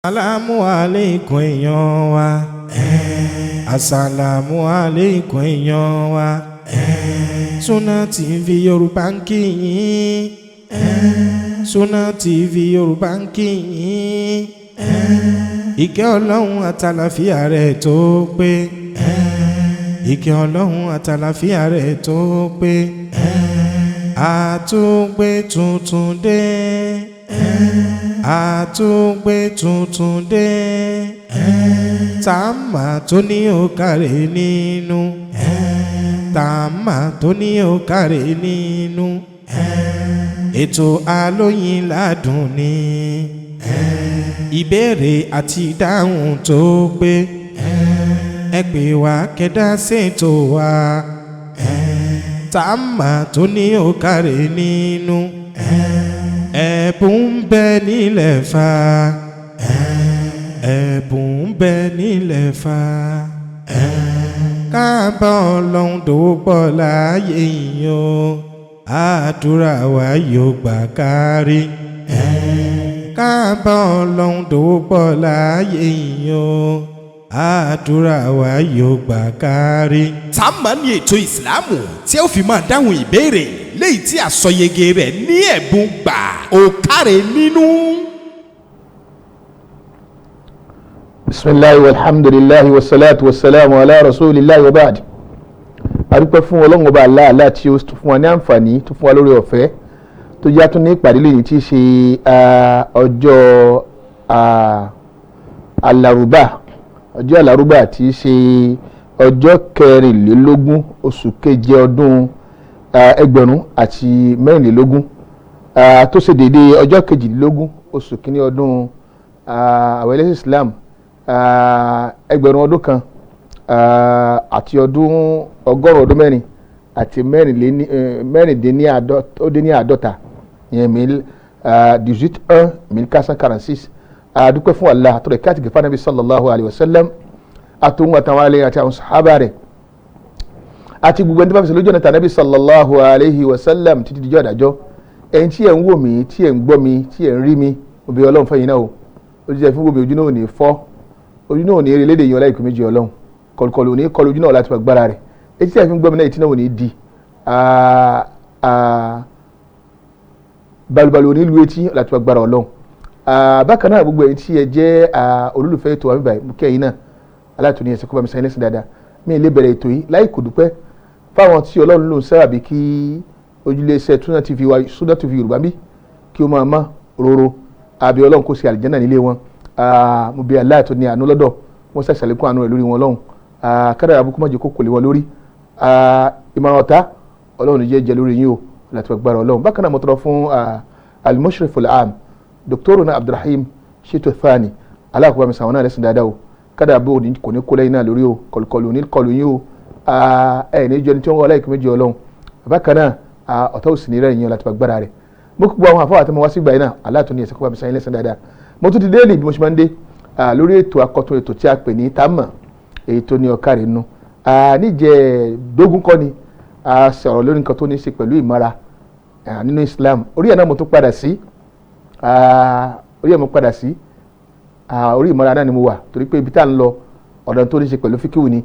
Asàlámù aláìkùm èèyàn wa. Asàlámù aláìkùm èèyàn wa. Sunna TV Yorùbá ń kí yín. Sunna TV Yorùbá ń kí yín. Ìkẹ́ Ọlọ́run àtàlàfíà rẹ̀ tó pé. Ìkẹ́ Ọlọ́run àtàlàfíà rẹ̀ tó pé. Àtúngbé tuntun dé, àtúngbé tuntun dé. Tààmà tó ní òkàrè nínú, tààmà tó ní òkàrè nínú. Ètò alóyin ládùn ní ìbéèrè àti ìdáhùn tó pé. Ẹ pè wá kẹ́dá ṣètò wa. Tààmà tó ní òkàrè nínú, ẹ̀bùn ń bẹ nílẹ̀ fa, ẹ̀bùn ń bẹ nílẹ̀ fa. Káàbọ̀ Ọlọ́run dòwò pọ̀ láàyè yìí o, àdúrà wa yóò gbà kárí. Káàbọ̀ Ọlọ́run dòwò pọ̀ láàyè yìí o, àdúrà wa yóò gbà kárí. Táàmà ní ètò ìsìláàmù tí ó fi máa dáhùn ìbéèrè léyìí tí àsọyege rẹ̀ ní ẹ̀bùn gbà ó káre nínú. Bisimilahi walhamdulilahi wasalaatu wasalaamu ala rasulillahi wa baad. A dúpẹ́ fún Ọlọ́run Ọba Allah, Allah tí ó fún wa ní àǹfààní tó fún wa lórí ọ̀fẹ́ tó jẹ́ àtún ní ìpàdé lẹ́yìn tí í ṣe ọjọ́ alárùbá, ọjọ́ alárùbá tí í ṣe ọjọ́ 24 oṣù keje ọdún 2024, tó ṣe déédéé ọjọ́ 22 oṣù kínní ọdún àwọn ẹlẹ́sìn Islam, ẹgbẹ̀rún ọdún kan àti ọdún ọgọ́rùn ọdún mẹ́rin àti mẹ́rìndínláàdọ́ta, ìyẹn 18 1 1446. A dúpẹ́ fún Allah, àtọ̀rọ̀ ìkẹ́ àti gẹ̀fà Nàbí sallallahu alayhi wa sallam, àtòun àtàwọn alẹ́ àti àwọn sàhábà rẹ̀ àti gbogbo ẹni tó bá fi lójú ọ̀nà tànàbí sallallahu alayhi wa sallam títí dijọ́ ìdájọ́. Ẹ̀yin tí ẹ̀ ń wò mí, tí ẹ̀ ń gbọ́ mi, tí ẹ̀ ń rí mi, òbí Ọlọ́run fẹ́yìn náà o. Ojú ẹ̀ fi ń wò mí, ojú náà ò ní fọ́, ojú náà ò ní eré lédè yín ọlá ìkú méjì Ọlọ́run. Kọlùkọlù ò ní kọlu ojú náà láti gbára rẹ̀. Etí tí ẹ̀ fi ń gbọ́ mi náà, etí náà ò ní di balùbalù, ò ní lu etí láti gbára Ọlọ́run. Bákan náà, gbogbo ẹ̀yin tí ẹ jẹ́ olólùfẹ́ ètò àmì báyìí, mú kí ẹ̀yin náà aláàtúní ẹ̀sìn kó bá mi sẹ́yìn lẹ́sìn dáadáa. Mi lè bẹ̀rẹ̀ ètò yìí láì kò dúpẹ́ fáwọn tí Ọlọ́run ló ń sábàbí kí ojúlé iṣẹ́ Sunna TV wa, Sunna TV Yorùbá bí kí ó máa mọ́ róró. Àbí Ọlọ́run kó ṣe àlìjẹ́nà nílé wọn. Mo bí aláàtọ̀ ní àánú lọ́dọ̀ wọ́n ṣàṣàlékún àánú rẹ̀ lórí wọn lọ́hùn. Kádàrá abúkú má jẹ́ kó kò lé wọn lórí. Ìmọ̀ràn ọ̀tá, Ọlọ́run jẹ́ jẹ́ lórí yín o láti gbára Ọlọ́run. Bákan náà, mo tọrọ fún al-mushriful am, Dr. na Abdulrahim Shitu Thani, aláàkóbá mi sàwọn náà lẹ́sìn dáadáa o. Kádàrá bó kò ní kó lẹ́yìn náà lórí o, kọlùkọlù ní kọlù yín o. Ẹ ní jọ ní tí wọ́n wọ́n láìkú méjì Ọlọ́run. Bákan náà, ọ̀tá òsì ní rẹ̀ yín láti gbára rẹ̀. Mo kí gbogbo àwọn àfọwọ́ àti ọmọ wá sí ìgbà yìí náà, aláàtún ní ẹ̀sẹ̀ kó bá mi sàn yín lẹ́sìn dáadáa. Mo tún ti dé ní bí mo ṣe máa ń dé lórí ètò akọ́tún, ètò tí a pè ní Támà, èyí tó ní ọ̀ká rẹ̀ nù. Níjẹ̀ dógún kọ́ ni a sọ̀rọ̀ lórí nǹkan tó ní í ṣe pẹ̀lú ìmọ̀ra nínú Islam. Orí ẹ̀ náà mo tún padà sí, orí ẹ̀ mo padà sí, orí ìmọ̀ra náà ni mo wà, torí pé ibi tá à ń lọ, ọ̀dọ̀ tó ní í ṣe pẹ̀lú fíkìwù ni.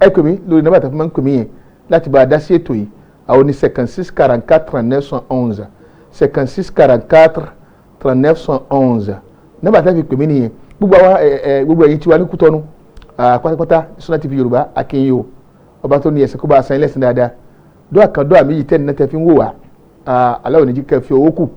Ẹ pè mí lórí nọ́mbà tó fi máa ń pè mí yẹn láti bá a dá sí ètò yìí. Àwọn ní 56 44 39 11, 56 44 39 11, nọ́mbà tó fi pè mí nìyẹn. Gbogbo àwọn ẹ ẹ gbogbo ẹ̀yin tí wà ní Kútọ́nù pátápátá, Sunna TV Yorùbá akínyìn o. Ọba tó ní ẹ̀sìn kó bá a san ilé ẹ̀sìn dáadáa. Dọ́à kan, dọ́à méjì tẹ́ni náà tẹ́ fi ń wò wá, aláwọ̀ ní kẹ́ fi owó kù,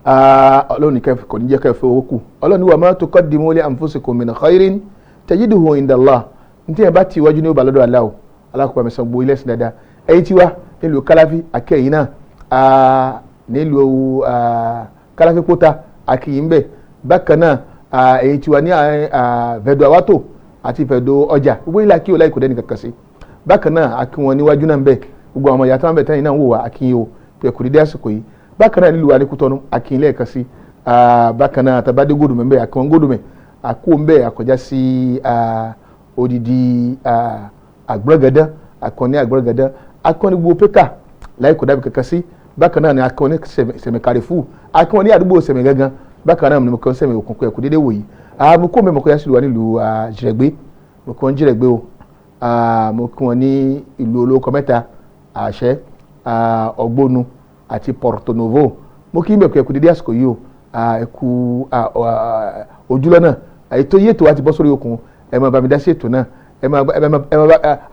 Ọlọ́run ní kò ní jẹ́ kẹ́ fi owó kù. Ọlọ́run ní wa ma tuqaddimu li anfusikum min khairin tajiduhu inda Allah. Ntí yẹn bá ti iwájú ní ó bá lọ́dọ̀ Allah o. Alákòóbá mi san gbogbo ilé ẹ̀sìn dáadáa. Ẹ̀yin tí wá nílùú Káláfí, akẹ́yìn náà nílùú Káláfí Póta, akíyìn bẹ́ẹ̀. Bákan náà, ẹ̀yin tí wá ní Vẹ̀dọ̀ Àwátò àti Vẹ̀dọ̀ Ọjà, gbogbo ilé akíyò láì kò dẹ́ni kankan sí. Bákan náà, akí wọn níwájú náà ń bẹ. Gbogbo àwọn ìyá tó ń bẹ tẹ́yìn náà ń wò wá, akíyìn o pé kò dédé àsìkò yìí. Bákan náà, nílùú Anikutọ́nu, akíyìn lẹ́ẹ̀kan sí. Bákan náà, tàbádé Gódùmẹ̀ ń bẹ, akí wọn Gódùmẹ̀, àkó ń bẹ, àkọjá sí odidi Àgbọ̀gàdán, akọni Àgbọ̀gàdán, akọni gbogbo pékà láì kò dábì kankan sí. Bákan náà ni akọni Sẹ̀mẹ̀kàrẹ́fù, akọni àdúgbò Sẹ̀mẹ̀ gangan. Bákan náà ni mo kàn sẹ́mi òkùnkùn ẹ̀kú dédé wòyí. Mo kó mi mo kọ́ yá sí ìlú wa nílùú Jìrẹ̀gbé, mo kí wọ́n Jìrẹ̀gbé o. Mo kí wọ́n ní ìlú olóko mẹ́ta, Àṣẹ, Ọ̀gbónu àti Porto Novo. Mo kí mẹ̀kọ́ ẹ̀kú dédé àsìkò yìí o, ẹ̀kú ojúlọ́nà ètò yìí, ètò wa ti bọ́ sórí okùn. Ẹ máa bá mi dá sí ètò náà, ẹ máa bá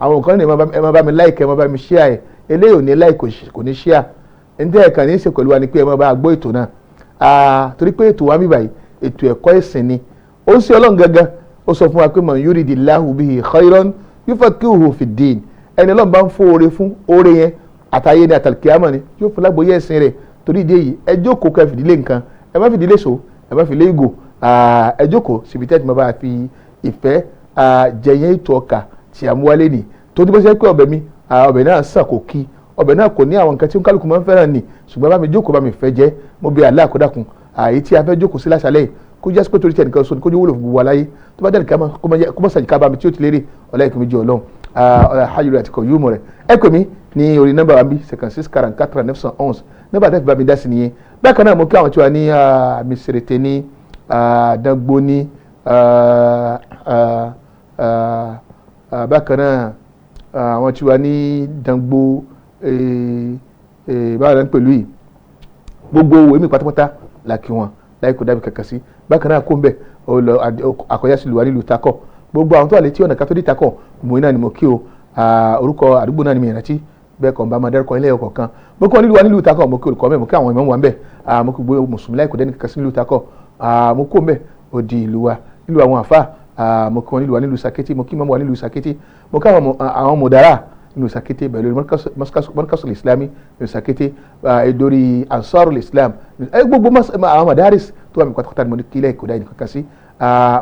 àwọn nǹkan ní, ẹ máa bá mi like, ẹ máa bá mi share. Ẹ eléyìí ò ní like, kò ní share. Ǹjẹ́ ẹ̀ka ní í ṣe pẹ̀lú wa ni pé ẹ máa bá gbọ́ ètò náà, torí pé ètò wa mi báyìí ètò ẹ̀kọ́ ẹ̀sìn ni. Ó ń ṣe Ọlọ́run gangan, ó sọ fún wa pé man yuridillahu bihi khairan yufaqihuhu fid-din. Ẹni Ọlọ́run bá ń fún oore, fún oore yẹn àtàyè ni àtàlùkìyàmọ̀ ni yóò fún lágbóyè ẹ̀sìn rẹ̀. Torí ìdí èyí, ẹ jókòó kẹ́ fìdílé nǹkan, ẹ má fìdílé so, ẹ má fìdílé ìgò. Ẹ jókòó síbi tẹ́tí máa bá fi ìfẹ́ jẹyẹn ètò ọkà tí a mú wálé nì tó tí bó ṣe pé ọbẹ̀ mi, ọbẹ̀ náà sàn kò kí ọbẹ̀ náà kò ní àwọn nǹkan tí kálukú máa ń fẹ́ràn ni, ṣùgbọ́n bá mi jókòó, bá mi fẹ́ jẹ́. Mo bẹ̀ Allah kó dákun, àyè tí a fẹ́ jókòó sí láṣálẹ̀ yìí, kó jẹ́ pé torí tí ẹnìkan sọ ni kó jẹ́ wúlò fún gbogbo aláyé, tó bá dẹ̀ nìkan kó má ṣàjìká bá mi tí ó ti lérè ọ̀la ìkùnmí jẹ́ Ọlọ́run ọ̀la hajj àti kọ̀ yúmọ̀ rẹ̀. Ẹ pè mí ní orí nọ́mbà wa bí 56 44 911, nọ́mbà tẹ́ fi bá mi dá sí nìyẹn. Bákan náà mo kí àwọn tí wà ní Mísírètè ní Dangbo ní, bákan náà àwọn tí wà ní Dangbo, báwo la ń pẹ̀lú yìí, gbogbo owó èmi pátápátá la kí wọn láì kó dábì kankan sí. Bákan náà kó ń bẹ̀ àkọyá sí lùwà nílùú Takọ, gbogbo àwọn tó wà létí ọ̀nà kátó dé Takọ mọ̀ iná ni mo kí o. Orúkọ àdúgbò náà ni mi rántí bẹ́ẹ̀ kàn bá máa dárúkọ ilé ọkọ̀ kan. Mo kí wọn nílùú wa nílùú Takọ, mo kí olùkọ́ mẹ́, mo kí àwọn ìmọ̀ wọn bẹ́ẹ̀, mo kí gbogbo mùsùlùmí láì kó dẹ́ni kankan sí nílùú Takọ. Mo kó mbẹ́ ó di ìlú wa nílùú àwọn àfa. Mo kí wọn nílùú wa nílùú Sakété, mo kí mọ́mọ́ wa nílùú Sakété, mo kí àwọn mọ̀dárà nílùú Sakété bẹ̀rẹ̀ lórí Markasul Islami nílùú Sakété, dórí Ansarul Islam, gbogbo àwọn madaris tó wà mí pátápátá ni mo ní kí ilé ìkó dáyìí kankan sí.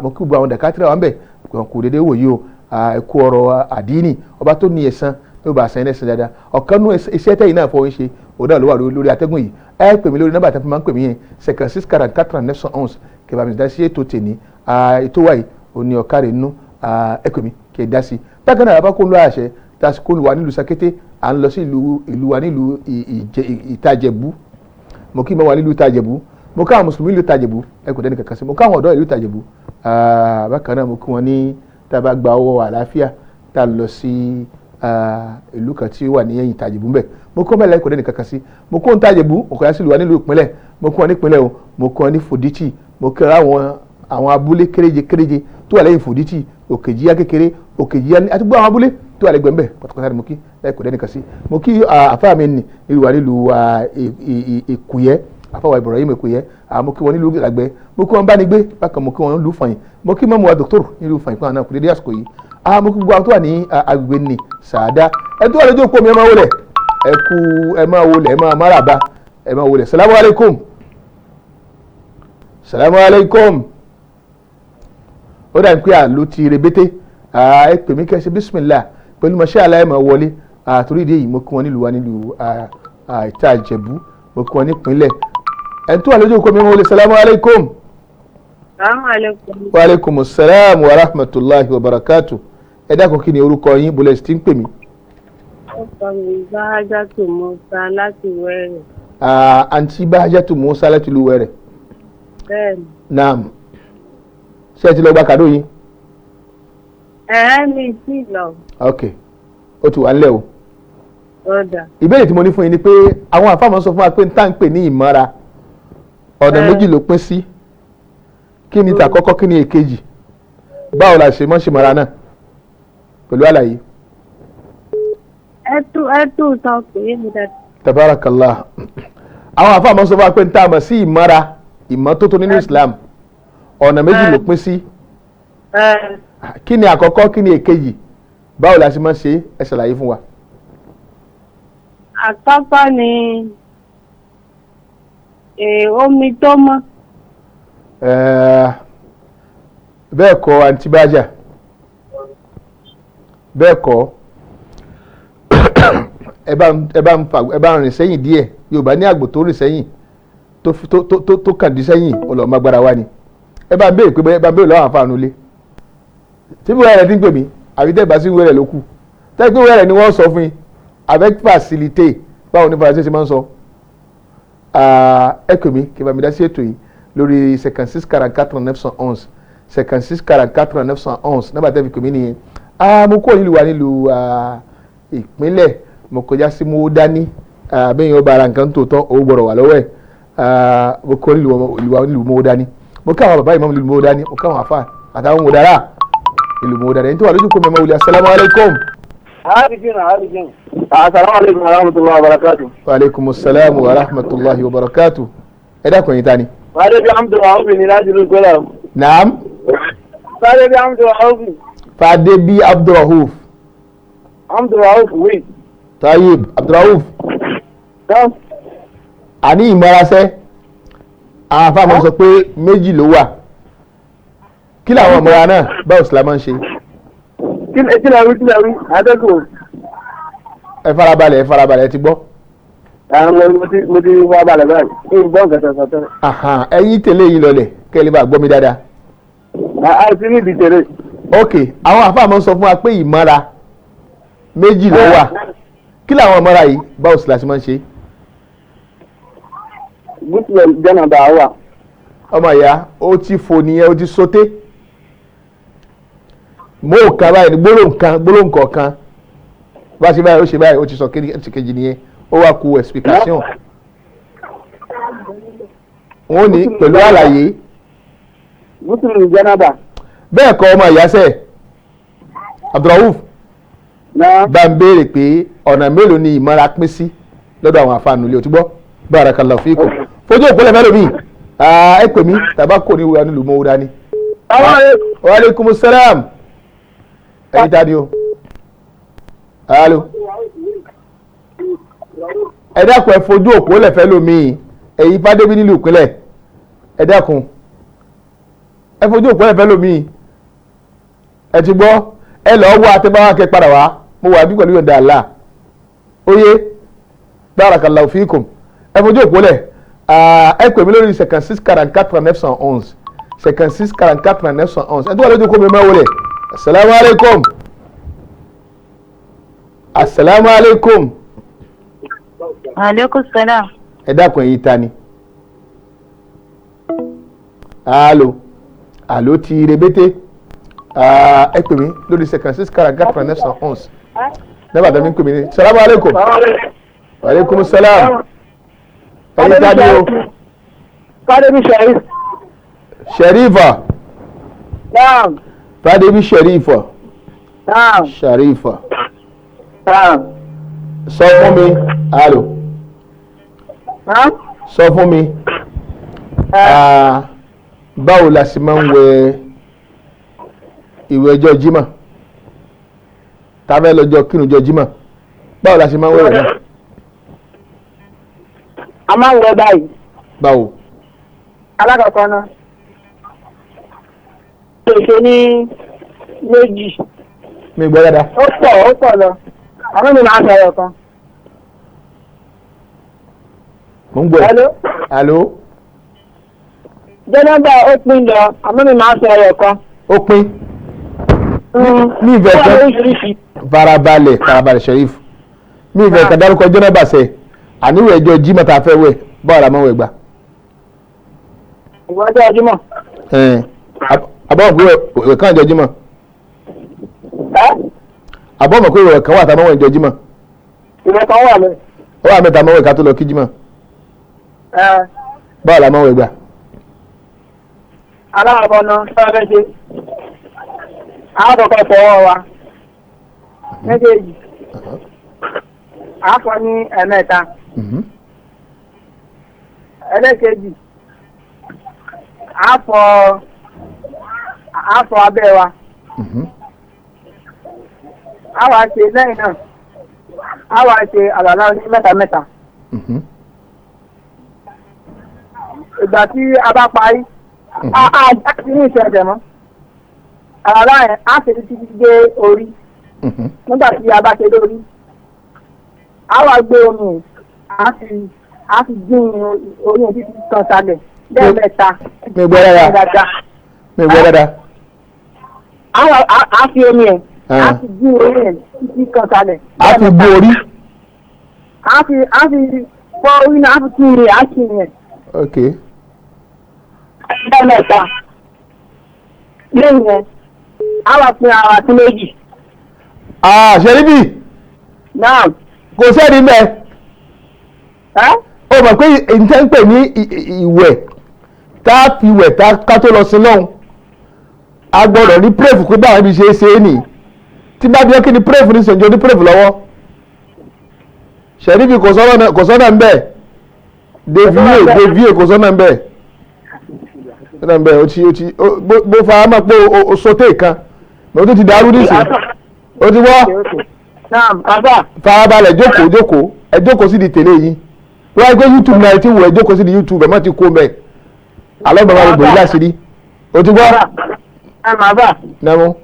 Mo kí gbogbo àwọn dàkátìrà wa ń bẹ̀ kò déédéé wòye o, ẹ̀kú ọ̀rọ̀ àdínì, ọba tó ní ẹ̀san yóò bá àṣà ẹ̀sìn dáadáa. Ọ̀kan nú iṣẹ́ tẹ̀yìn náà fọwọ́ ń ṣe òun náà ló wà lórí atẹ́gùn yìí. Ẹ pè mí lórí nọ́mbà tẹ́fún máa ń pè mí yẹn, 56 44 911, kí ẹ bá mi dá sí ètò tèní. Ètò wáyé òní ọ̀kárẹ̀ nínú, ẹ pè mí kí ẹ dá sí. Bákan náà, àbá kó ń lọ àṣẹ tá a sì kó wà nílùú Sakété, à ń lọ sí ìlú wa nílùú Ìtajẹ̀bú. Mo kí mọ́ wa nílùú Ìtajẹ̀bú, mo ká àwọn mùsùlùmí ìlú Ìtajẹ̀bú, ẹ kò dẹ́ni kankan sí. Mo ká àwọn ọ̀dọ́ ìlú Ìtajẹ̀bú. Bákan náà mo kí wọn ní tá a bá gba ọwọ́ àlàáfíà tá a lọ sí ìlú kan tí ó wà ní ẹ̀yìn Ìtajẹ̀bú ńbẹ̀, mo kó mẹ́lẹ̀, kò dẹ́ni kankan sí. Mo kó Ìtajẹ̀bú, mo kọ́ ya sí ìlú wa nílùú ìpínlẹ̀, mo kó wọn nípínlẹ̀ o, mo kó wọn ní Fòdítì, mo kí àwọn abúlé kéréje kéréje tó wà lẹ́yìn Fòdítì, Òkèjìyá kékeré, Òkèjìyá àti gbogbo àwọn abúlé tó wà lẹ́gbẹ̀ẹ́ ńbẹ̀ pátápátá ni mo kí ẹ kò dẹ́ni kan sí. Mo kí àfáà mi nì nílùú wa nílùú Èkúyẹ́, àfáà wa Ibrahim Èkúyẹ́. Mo kí wọn nílùú Ìlàgbẹ́, mo kí wọn bá ní gbé. Bákan mo kí wọn nílùú Fàyìn, mo kí mọ́mú wa dòkítọ́rù nílùú Fàyìn fún àwọn náà kò dédé àsìkò yìí. Mo kí gbogbo àwọn tó wà ní agbègbè ní Sàádá. Ẹ tó wà lójú òpó mi, ẹ máa wọlé, ẹ kú, ẹ máa wọlé, ẹ máa máràbá, ẹ máa wọlé. Salamu alaykum, salamu alaykum. Ó dà ní pé àlò ti rebete. Ẹ pè mí kẹ́ ṣe bísímìlà pẹ̀lú mọ̀ṣẹ́ aláì máa wọlé. Torí ìdí èyí, mo kí wọn nílùú wa nílùú Ìta Ìjẹ̀bú, mo kí wọn nípínlẹ̀. Ẹni tó wà lójú òkú mi, wọlé. Salamu alaykum. Salamu alaykum. Wa aleykum salaam wa rahmatulahi wa barakatu. Ẹ dákun, kí ni orúkọ yín, bólẹ̀ sí ti ń pè mí? Orúkọ mi Báhájátù Musa láti Wẹ̀rẹ̀. Àǹtí Báhájátù Musa láti ìlú Wẹ̀rẹ̀. Bẹ́ẹ̀ni. Naam, ṣé ẹ ti lọ gba kàdó yín? Ẹ̀ẹ́, mi ti lọ. Ok, ó ti wà nílẹ̀ o. Ó dà. Ìbéèrè tí mo ní fún yín ni pé àwọn àfáà sọ fún wa pé n tá ń pè ní ìmọ́ra, ọ̀nà méjì ló pín sí. Kí ni tàkọ́kọ́, kí ni èkejì? Báwo la ṣe mọ́ ṣe mọ́ra náà, pẹ̀lú àlàyé? Ẹ tú sọ pé mi dà. Tabarakallah. Àwọn àfáà sọ fún wa pé n tá a mọ̀ sí ìmọ́ra, ìmọ́tótó nínú Islam, ọ̀nà méjì ló pín sí. Kí ni àkọ́kọ́, kí ni èkejì? Báwo la ṣe máa ṣe? Ẹ ṣàlàyé fún wa. Àkọ́kọ́ ni omi tó mọ́. Bẹ́ẹ̀ kọ́, àǹtí Bájà, bẹ́ẹ̀ kọ́. Ẹ bá ń rìn sẹ́yìn díẹ̀. Yorùbá ní àgbò tó rìn sẹ́yìn tó kàn dí sẹ́yìn, ọlọ́mọagbára wa ni. Ẹ bá ń béèrè pé, ẹ bá ń béèrè lọ́wọ́ àǹfààní ilé tí bí wẹ́rẹ̀ ti ń pè mí, àbí tẹ́ bá sí wẹ́rẹ̀ ló kù tẹ́ pé wẹ́rẹ̀ ni wọ́n sọ fún yín avec facilité. Báwo ni Faransé ṣe máa ń sọ? Ẹ pè mí kí n bá mi dá sí ètò yìí. Lórí 56 44 911, 56 44 911, nọ́mbà tẹ́ fi pè mí nìyẹn. Mo kúrò nílùú wa, nílùú ìpínlẹ̀, mo kọjá sí mo dání bẹ́ẹ̀ yẹn ó bá ara nǹkan tó tọ́, owó gbọ́dọ̀ wà lọ́wọ́ ẹ̀. Mo kúrò nílùú wa, nílùú mo dání, mo kí àwọn bàbá ìmáàmù nílùú mo dání, mo kí àwọn àfà àtàwọn mọ̀dára nílùú mo dání. Ẹni tó wà lójú kó mẹ́mọ́ wuli. Asalaamu alaykum. Abidjan. Assalamu alaikum wa rahmatullahi wa barakatuh. Wa aleykum salaam wa rahmatulahi wa barakatu. Ẹ dákun, yín ta ni? Fadé bí Abdulrahman ní láti ìlú Ìkọlà. Naam. Fadé bí Abdulrahman. Fadebi Abdulrahuf. Abdulrahman wí. Tayyib Abdulrahuf. Tán. Àní ìmọ̀rasẹ́, àwọn afáàmọ́ sọ pé méjì ló wà. Kí làwọn ìmọ̀ra náà? Báwo sì la máa ń ṣe? Kí lè wí, kí lè wí? Adẹ́kùn. Ẹ farabalẹ̀, ẹ farabalẹ̀, ẹ ti gbọ́. Àwọn mo ti wá balẹ̀ báyìí. Kí n gbọ́ nǹkan tuntun tẹ́lẹ̀. Ahan, ẹ̀yin tẹ̀lé yín lọlẹ̀ kẹ́ ẹ lè bá gbọ́ mi dáadáa. A ti ní ìdí tẹ̀lé. Ok, àwọn afáàmọ́ sọ fún wa pé ìmọ̀ra méjì ló wà. Kí làwọn ìmọ̀ra yìí? Báwo sì la ṣe máa ń ṣe? Gúúsù jẹ́nà bá wà. Ọmọ ìyá, ó ti fò nìyẹn, ó ti soté mo kà báyìí ní gbólóhùn kan, gbólóhùn kọ̀ọ̀kan bá ṣe báyìí, ó ṣe báyìí, ó ti sọ kejì nìyẹn, ó wá ku explication. Wọ́n ní pẹ̀lú àlàyé. Gúúsù jẹ́nà bá. Bẹ́ẹ̀ kọ́, ọmọ ìyá sẹ́ Abdulrauf. Náà. Bá ń béèrè pé ọ̀nà mélòó ni ìmọ̀ra pín sí lọ́dọ̀ àwọn àfààní ilé. Òtúbọ̀, barakallahu fikum. Fojú òpólẹ̀ fẹ́ lómi, ẹ pè mí tàbá kò ní wúra nílùú mọ́wúrá ni. Wa alaikum salam. Ẹ̀yin ta ni o? Alo, ẹ dákun, ẹ fojú òpó lẹ̀fẹ́ lómi. Ẹ̀yin fàdébí nílùú ìpínlẹ̀, ẹ dákun, ẹ fojú òpó lẹ̀fẹ́ lómi. Ẹ ti gbọ́, ẹ lọ́ọ́ wá àtẹ́báwá kẹ padà wá. Mo wà bí pẹ̀lú yọ̀ǹda Allah. Oyè, barakallahu fikum. Ẹ fojú òpó lẹ̀, ẹ pè mí lórí 56 44 911, 56 44 911. Ẹ tó wà lójú kó mi máa wọlé. Asalaamu alaykum, asalaamu alaykum. Aleykum salaam. Ẹ dákun, ẹ̀yin ta ni? Alo, alo, ti rebete. Ẹ pè mí lórí 56 44 911, nígbà tó mi ń pè mí ní. Salaamu alaykum. Wa aleykum salaam. Ẹ̀yin ta ni o? Fadé bí Sharif. Sherifa. Naam. Fadébi Sherifa. Naam. Sherifa. Naam. Sọ fún mi, alo. Naam. Sọ fún mi, báwo la sì máa ń wẹ ìwẹ̀ ọjọ́ Jímọ̀ tàbí lọ́jọ́ kírun ọjọ́ Jímọ̀? Báwo la sì máa ń wẹ̀wẹ̀ náà? A máa ń wẹ báyìí. Báwo? Alákọ̀ọ́kọ́ náà. Pèsè ní méjì. Mi gbọ́ dáadáa. Ó pọ̀, ó pọ̀ lọ. Àmọ́ mi máa sọ̀rọ̀ kan. Mo ń gbọ́ ẹ. Hello. Alo. Jẹ́nẹ́bà ó pín lọ, àmọ́ mi máa sọ̀rọ̀ kan. Ó pín mi ìfẹ́ Ó wà kan. lóríṣiríṣi. Farabalẹ̀, farabalẹ̀, Sheriff. Mi ìfẹ́ kan dárúkọ jọ́nàbà sẹ́ àníwẹ̀ ẹjọ́ Jímọ̀ tá a fẹ́ wẹ̀, báwo la máa ń wẹ̀ gbà? Ìwọ ọjọ́ Jímọ̀. Ẹn, àbọ̀mọ̀ pé ìwẹ̀ kan ọjọ́ Jímọ̀. Ẹ́. Àbọ̀mọ̀ pé ìwẹ̀ kan wà tá a máa ń wẹ̀ ọjọ́ Jímọ̀. Ìwọ kan wà lọ. Ó wà mẹ́ta máa ń wẹ̀ ká tó lọ kí Jímọ̀. Ẹ. Báwo la máa ń wẹ̀ gbà? Aláàbọ̀ náà sọ́ọ́ fẹ́ ṣe. Àkọ́kọ́ fọwọ́ wa. Méjèèjì. Àfọ ní ẹ̀mẹ́ta. Ẹlẹ́kejì. Àfọ abẹ́ wa. A wá ṣe lẹ́yìn náà. A wá ṣe àlàlá ní mẹ́ta mẹ́ta. Ìgbà tí a bá parí, a ti ní ìṣẹ̀jẹ̀ mọ́. Àlàlá yẹn, á ṣe títí dé orí. Nígbà tí a bá ṣe lórí, a wá gbé omi, a fi dín orí yẹn títí kan sálẹ̀ lẹ́ẹ̀mẹ́ta. Mi gbọ́ dáadáa. Dáadáa. Mi gbọ́ dáadáa. A wá a fi omi yẹn, a fi dín orí yẹn títí kan sálẹ̀. A fi gbó orí. A fi fọ orí náà, a fi tún yẹn, a tún yẹn. Ok. Lẹ́ẹ̀mẹ́ta. Lẹ́yìn yẹn, a wà pín ara sí méjì. Ṣẹ́ríbì. Náà. Kò sẹ́ni mẹ́. Ó mọ̀ pé ìtẹ́ ń pè ní ìwẹ̀ tá a fi wẹ̀ ká tó lọ sí lọ́hùn. A gbọ́dọ̀ ní pírẹ́fù pé báwọn ibi ṣe é ṣe é nì. Tí bá bí wọ́n kí ni pírẹ́fù ní sèǹjọ́ ní pírẹ́fù lọ́wọ́. Ṣẹ́ríbì kò sọ́nà ń bẹ̀. Devie kò sọ́nà ń bẹ̀. Sọ́nà ń bẹ̀ o ti bó fara mọ́ pé o sọté kan. Mo tún ti dàrú nísìnyí. O ti wọ́. Farabalẹ̀ jókòó ẹ jókòó sí di tèlé yìí. Wọ́n á gbé YouTube náà ti wọ̀ ẹ jókòó sí di YouTube ẹ má ti kó mẹ́. Alọ́ bàbá rẹ̀ gbòòrò láṣìírí. O ti gbọ́. Nàmú.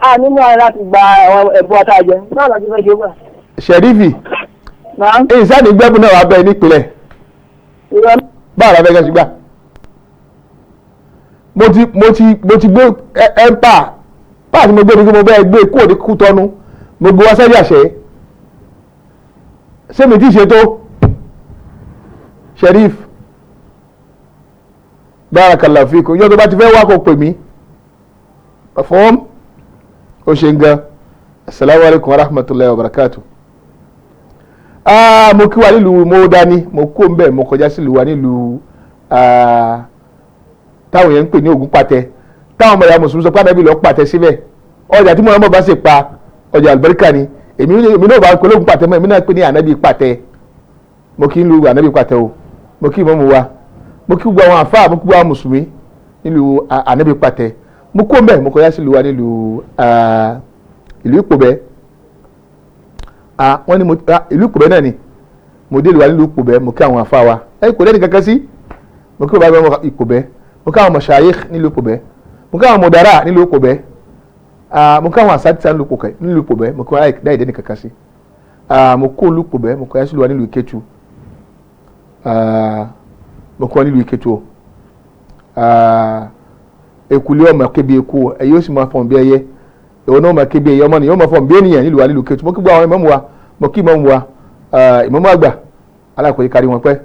A nínú ara láti gba ẹ̀bùn àtàjẹ. Báwo la ti fẹ́ ṣe wà? Ṣẹ̀rífì. Èyí sáà ní gbẹ́bùn náà wà bẹ́ẹ̀ nípìnlẹ̀. Báwo la fẹ́ kẹ́ ṣe gbà? Mo ti gbé ẹ̀ńpà báà tí mo gbé ní kí mo bẹ́ẹ̀ gbé kúrò ní Kútọ́nù mo gbé wá sẹ́yìn àṣẹ. Ṣé mi ti ṣe tó? Sheriff barakallahu fikum yóò tó bá ti fẹ́ wá kó pè mí. Fọ́ọ̀mù ó ṣe ń gan. Asalaamu alaykum wa rahmatulahi wa barakatu. Mo kí wa nílùú mo dání mo kó ń bẹ̀ mo kọjá sílùú wa nílùú táwọn yẹn ń pè ní Ògún Pàtẹ táwọn ọmọ ìyá mùsùlùmí sọ pé ànábì lọ pàtẹ síbẹ̀ ọjà tí Muhammad bá sì pa ọjà àlùbáríkà ni èmi náà bá pè lóògùn pàtẹ mọ́ èmi náà pè ní ànábì pàtẹ. Mo kí ń lu ànábì pàtẹ o, mo kí ìmọ̀mù wa, mo kí gbogbo àwọn àfáà, mo kí gbogbo àwọn mùsùlùmí nílùú ànábì pàtẹ. Mo kó mbẹ mo kọjá sílùú wa nílùú ìlú Ìpòbẹ́. Wọ́n ní ìlú Ìpòbẹ́ náà ni mo dé ìlú wa nílùú Ìpòbẹ́. Mo kí àwọn àfáà wa ẹ kò lẹ́nu kankan sí. Mo kí bàbá mi Ìpòbẹ́, mo kí àwọn mọ̀ṣáyíkh nílùú Ìpòbẹ́, mo kí àwọn mọ̀dàrà nílùú Ìpòbẹ́, mo kí àwọn àsátìsá nílùú Ìpòbẹ́, mo kí wọn láì dẹ́ni kankan sí. Mo kó ìlú Ìpòbẹ́, mo kọjá sílùú wa nílùú Ìkẹtù. Mo kọ́ nílùú Ìkẹtù o. Ekule ọmọ kébi eku ẹyẹ ó sì máa fọ̀n bí ẹyẹ, ìwọ náà máa kébi ẹyẹ, ọmọ nìyẹn ó máa fọ̀n bí ènìyàn nílùú wa nílùú Ìkẹtù. Mo kí gbogbo àwọn ìmáàmù wa, mo kí ìmáàmù wa, ìmáàmù àgbà alákòye kárí wọn pẹ́.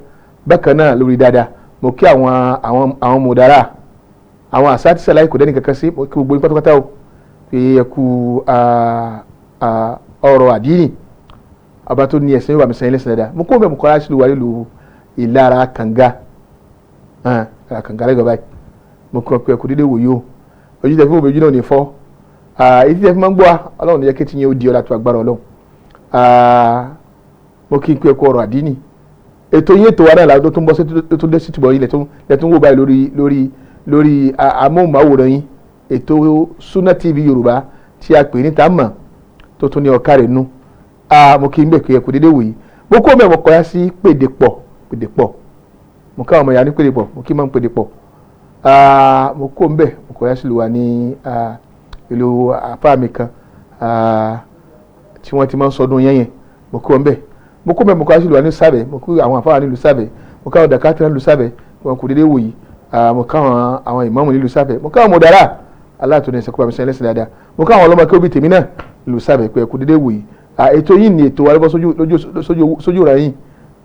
Bákan náà lórí dáadáa mo kí àwọn mọ̀dàrà, àwọn àsátìsà láì kò dẹ́ni kankan sí. Mo kí gbogbo yín pátápátá o pé ẹ kú ọ̀rọ̀ àdínì ọba tó ní ẹ̀sìn yóò bá mi sẹ́yìn lẹ́sìn dáadáa. Mo kó bẹ́ẹ̀ mo kọ́ra sílùú wa nílùú Ìlara Kànga, Kànga lẹ́gbẹ̀ẹ́ báyìí. Mo kọ́ pé ẹ kú dédé wòye o, ojú tẹ fún omi ojú náà ò ní fọ́, etí tẹ fi máa ń gbọ́ Ọlọ́run ní jẹ́ kí etí yẹn ó di ọlá tó agbára Ọlọ́run. Mo kí n pé ẹ kú ọ̀rọ̀ àdínì. Ètò yín ètò wa náà làwọn tó ń bọ́ tó ń dé sí tìbọ̀ yín lẹ́tún wò báyìí lórí lórí lórí amóhùnmáwòrán yín, ètò Sunna TV Yorùbá tí a pè ní Támà tó tún ní ọ̀ka rẹ̀ nú. Mo kí n bẹ̀ pé ẹ kú dédé wòye. Mo kó mẹ́wọ̀n kọ́yá sí Pèdèpọ̀ Pèdèpọ̀. Mo ká ọmọ ìyá ní Pèdèpọ̀, mo kí máa ń Pèdèpọ̀. Mo kó mbẹ̀ mo kọ́yá sílùú wa ní ìlú àfáà mi kan tí wọ́n ti máa ń sọdún yẹ́yẹn. Mo kó mbẹ̀ mo kó mbẹ̀ mo kọ́yá sílùú wa ní Sábẹ̀. Mo kó àwọn àfáà nílùú Sábẹ̀, mo ká àwọn dàkátìrà nílùú Sábẹ̀, wọn kò dédé wòye. Mo ká àwọn ìmáàmù nílùú Sábẹ̀, mo ká àwọn mọ̀dàrà aláàtúndì ẹ̀sẹ̀ kó bá mi sẹ́yìn lẹ́sìn dáadáa. Mo ká àwọn ọlọ́mọ kí ó bí tèmi náà nílùú Sábẹ̀ pé ẹ kú dédé wòye. Ètò yìí ni ètò wa lọ́bọ̀ sójú rẹ̀ yìí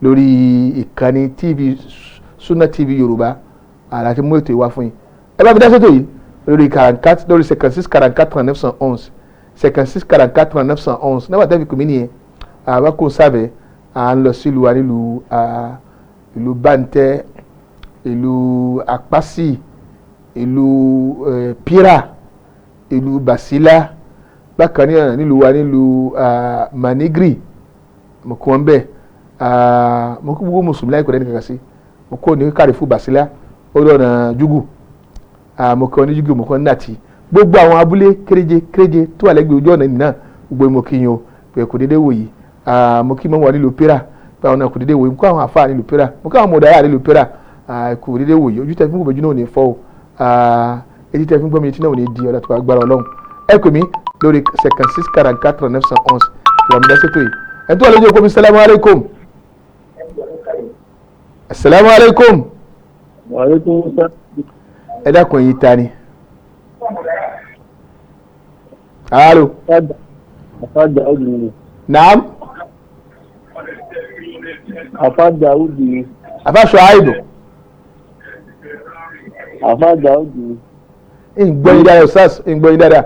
lórí ìkànnì TV Sunna TV Yorùbá àti mú ètò ìwá fún yín. Ẹ bá mi dá sètò yìí lórí 44 lórí 56 44 911 56 44 911 nígbà tẹ́ fi kùmí nìyẹn. Àwa kò sábẹ̀ à ń lọ sílùú wa nílùú ìlú Bàǹtẹ́, ìlú Àpásì, ìlú Pírà, ìlú Bàsílà, bákan náà nílùú wa nílùú Manigri. Mo kí wọn bẹ́ẹ̀. Mo kí gbogbo mùsùlùmí láì kò dẹ́ni kankan sí. Mo kó ní kàrífù Bàsílà ó lọ́nà Júgù. Mo kí wọn ní Júgù, mo kí wọn ní Nàtì, gbogbo àwọn abúlé kéréje kéréje tó wà lẹ́gbẹ̀ẹ́ ojú ọ̀nà nìyẹn gbogbo mo kí yín o pé kò dédé wòyí. Mo kí mọ́mọ́ nílùú Pírà pé àwọn náà kò dédé wòyí. Mo kí àwọn àfáà nílùú Pírà, mo kí àwọn mọ̀dáyà nílùú Pírà kò dédé wòyí. Ojú tẹ fún gbogbo ojú náà ò ní fọ́ o, etí tẹ fún gbọ́mi etí náà ò ní di ọ̀dà tó agbára Ọlọ́run. Ẹ pè mí lórí 56 44 911 ìwà mi dá sètò yìí. Ẹ̀ tó wà lójú òkú mi, salamu alaykum. Assalamu alaikum. Wa alaikum salam. Ẹ dákun yìí ta ni. Alo. Afa Daoud ni. Naam. Afa Daoud ni. Afa Shuaibu. Àfáà Daoud ni. Ń gbọ́ yín dáadáa Ustaz, ń gbọ́ yín dáadáa.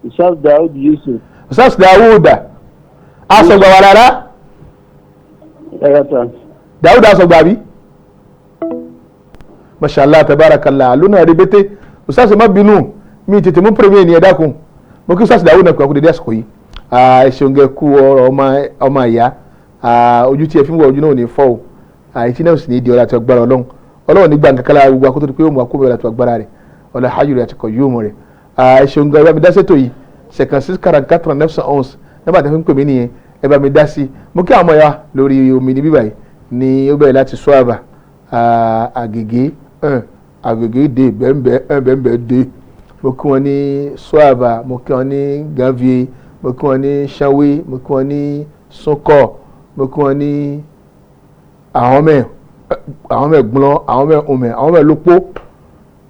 Ustaz Daoud Yusuf. Ustaz Daoud asọ̀gbà wà rárá. Ẹ̀rọ ta. Daoud asọ̀gbà bí. Mashallah tabarakallah lónà ribete Ustaz má bínú mi tètè mú premier ní ẹ dákun mo kí Ustaz Daoud náà kú akúndéédé àsìkò yìí. Ẹ ṣeun gẹ kú ọ̀rọ̀ ọmọ ìyá, ojú tí ẹ fi ń wọ ojú náà ò ní fọ́ o, àìtí náà sì ní di ọ̀rọ̀ àti agbára Ọlọ́run. Ọlọ́run nígbà nǹkan kan lára gbogbo akótó pé ó mú akóbẹ̀rẹ̀ àti agbára rẹ̀ ọ̀la hajj rẹ̀ àti kọ̀yọ́mù rẹ̀. Ẹ ṣeun gan, ẹ bá mi dá sétò yìí 56 44 911 nígbà tí wọ́n fi ń pè mí nìyẹn, ẹ bá mi dá sí. Mo kí àwọn ọmọ ya lórí omi ní bíbáyìí ní ó bẹ̀rẹ̀ láti Sọ́àbà Àgègé Àgègé dé bẹ́ẹ̀nbẹ́ẹ́ bẹ́ẹ̀nbẹ́ẹ́ dé. Mo kí wọn ní Sọ́àbà, mo kí wọn ní Ganvie, mo kí wọn ní Sanwé, mo kí wọn ní Sunkọ, mo kí wọn ní àwọn mẹ́ gbọ́n, àwọn mẹ́ ọmọ, àwọn mẹ́ lópó,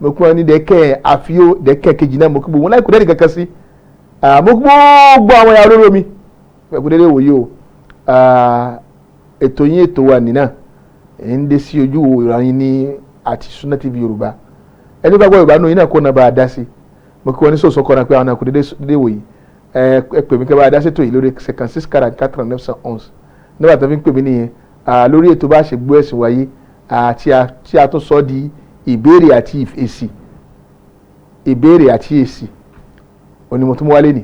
mo kí wọn ní dẹ́kẹ́ àfíó dẹ́kẹ́ kejì náà, mo kí gbogbo wọn láì kó dẹ́nì kankan sí. Mo kí gbogbo àwọn ẹ̀yà olóró mi ẹ̀kú dédé wòye o. Ètò yín ètò wa nìyà ẹ̀ ń dé sí ojú ìròyìn ní àti Sunna TV Yorùbá. Ẹni bá gbọ́ Yorùbá nù yín náà kó náà bá a dá sí. Mo kí wọn ní sòsò kọ́ra pé àwọn náà kó dédé wòye. Ẹ pè mí kẹ́ bá a dá sétò yìí lórí 56 44 911 nígbà tó fi ń pè mí nìyẹn lórí ètò bá ṣe gbọ́ ẹ̀sìn wáyé tí a tún sọ di ìbéèrè àti èsì, ìbéèrè àti èsì òní mo tún mú wálé nì.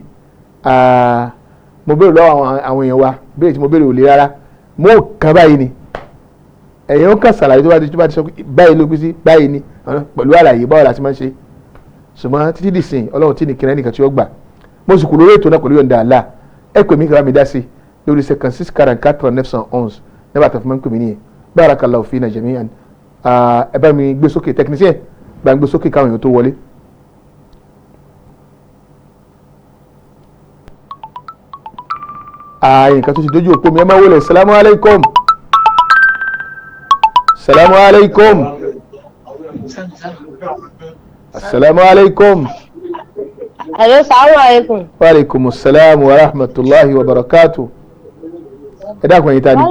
Mo béèrè lọ́wọ́ àwọn èèyàn wa, béèrè tí mo béèrè ò le rárá, mo kàn báyìí ni ẹ̀yin ó kàn ṣàlàyé tó bá ti sọ báyìí ló pín sí báyìí ni pẹ̀lú àlàyé báwo la ti máa ń ṣe. Ṣùgbọ́n títí dìsìn Ọlọ́run tí nìkan ẹnìkan tí ó gbà mo sì kú lórí ètò náà pẹ̀lú yọ̀ǹda Allah. Ẹ pè mí kí wàá mi dá sí lórí 56 44 911 nígbà tó fi máa ń pè mí nìyẹn. Barakallahu fina jami'an. Ẹ bá mi gbé sókè technicien, bá mi gbé sókè káwọn èèyàn tó wọlé. Nǹkan tó ti dójú òpó mi, ẹ máa wọlé. Salamu alaykum. Salamu alaykum. Assalamu alaykum. Alo, salamu alaykum. Wa alaykum assalam wa rahmatulahi wa barakatu. Ẹ dákun, ẹ̀yin ta ni?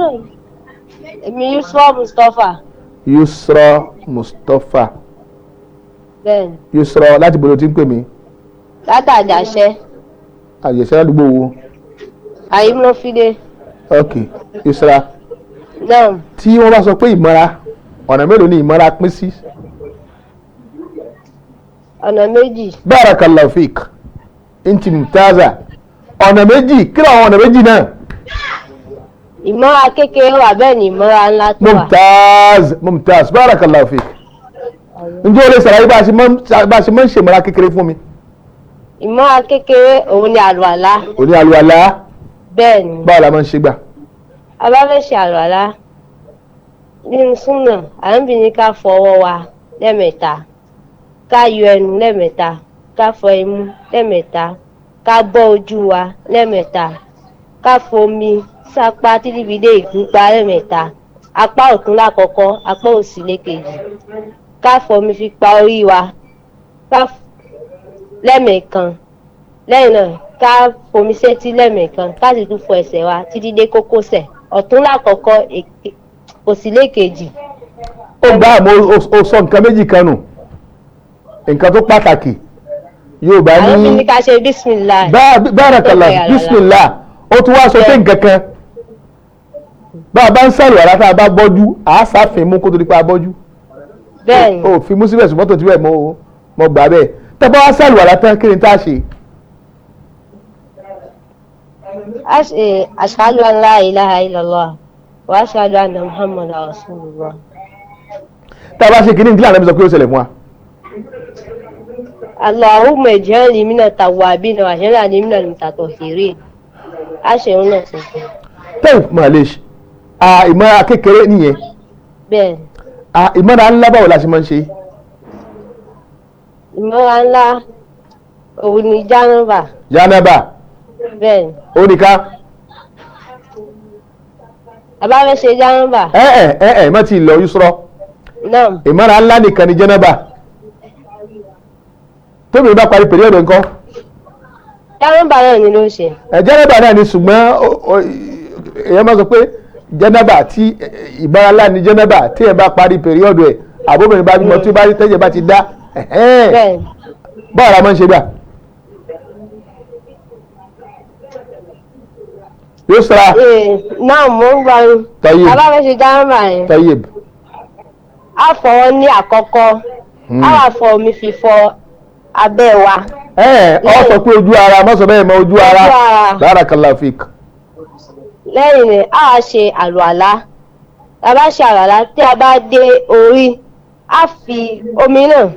Èmi Yusra Mustapha. Yusra Mustapha. Bẹ́ẹ̀ni. Yusra láti bolo tí ń pè mí? Látàjàṣẹ́. Àjẹsẹ́ ládùúgbò wo? Àyímọ́fídé. Ok, Yusra. Naam. Tí wọ́n bá sọ pé ìmọ̀ra, ọ̀nà mélòó ni ìmọ̀ra pín sí? Ọ̀nà méjì. Barakallahu fik. Inti mumtaza. Ọ̀nà méjì, kí làwọn ọ̀nà méjì náà? Ìmọ̀ra kékeré wà, bẹ́ẹ̀ ni ìmọ̀ra ńlá tó wà. Mumtaz, mumtaz, barakallahu fik. Ǹjẹ́ o lè ṣàlàyé bá a ṣe máa ń ṣe ìmọ̀ra kékeré fún mi? Ìmọ̀ra kékeré òun ni àlùwàlá. Òun ni àlùwàlá. Bẹ́ẹ̀ ni. Báwo la máa ń ṣe gbà? A bá fẹ́ ṣe àlùwàlá nínú súnà, Ànábì ní ká fọ ọwọ́ wa lẹ́ẹ̀mẹ́ta, ká yọ ẹnu lẹ́ẹ̀mẹ́ta, ká fọ imú lẹ́ẹ̀mẹ́ta, ká bọ́ ojú wa lẹ́ẹ̀mẹ́ta, ká fomi sápá títí fi dé ìgúnpá lẹ́ẹ̀mẹ́ta, apá ọ̀tún lákọ̀ọ́kọ́, apá òsì lékejì, ká fomi fi pa orí wa ká lẹ́ẹ̀mẹ̀kan, lẹ́yìn náà ká fomi sétí lẹ́ẹ̀mẹ̀kan, ká sì tún fọ ẹsẹ̀ wa títí dé kókósẹ̀, ọ̀tún lákọ̀ọ́kọ́, òsì lékejì. Ó gbá àmọ́ ó sọ nǹkan méjì kan nù, nǹkan tó pàtàkì Yorùbá ní. Àwọn ní ká ṣe bísímìlá. Bárakàlà bísímìlá, ó tún wá sọ pé nǹkan kan bá a bá ń sàlùwàlá tá a bá bọ́jú, à á sáfin mú kó tó di pé a bọ́jú. Bẹ́ẹ̀ni. O fi mú síbẹ̀ ṣùgbọ́n tó ti bẹ́ẹ̀ mo gbà bẹ́ẹ̀. Tá a bá wá sàlùwàlá tán, kí ni tá a ṣe? Ashhadu an la ilaha illallah wa ashhadu anna Muhammadan rasulullah. Tá a bá ṣe kìíní, ìdílé àná mi sọ pé ó ṣẹlẹ̀ fún wa. Allahumma ij'alni mina tawwabina wa ij'alni minal mutatahhirin. A ṣe òun náà tuntun. Tẹ́lif malish, ìmọ̀ra kékeré nìyẹn. Bẹ́ẹ̀ni. Ìmọ̀ra ńlá báwo la ṣe máa ń ṣe? Ìmọ̀ra ńlá òun ni jánàbà. Jánàbà. Bẹ́ẹ̀ni. Ó nìkan. A bá fẹ́ ṣe jánàbà. Ẹ má ti lọ Yusra. Naam. Ìmọ̀ra ńlá nìkan ni jánàbà. Tóbi bá parí pẹ̀lú ọ̀dọ̀ nǹkan. Jánàbà náà ni ló ṣe. Jánàbà náà ni, ṣùgbọ́n èèyàn máa sọ pé jánàbà tí ìmọ̀ra ńlá ni jánàbà tí ẹ bá parí pẹ̀lú ọ̀dọ̀ ẹ̀ Àbóbìnrin bá bímọ tí ó bá rí tẹ́jẹ̀ bá ti dá. Báwo la máa ń ṣe gbà? Yusra. Náà mo ń gba Tayyib. A bá fẹ́ ṣe jánábà yẹn. Tayyib. A fọwọ́ ní àkọ́kọ́. A wà fọ omi fi fọ abẹ́ wa. Ọ sọ pé ojú ara, má sọ bẹ́ẹ̀ mọ́, ojú ara. Barakallahu fik. Lẹ́yìn rẹ̀ a wá ṣe àlùàlá. A bá ṣe àlùàlá tí a bá dé orí, a fi omi náà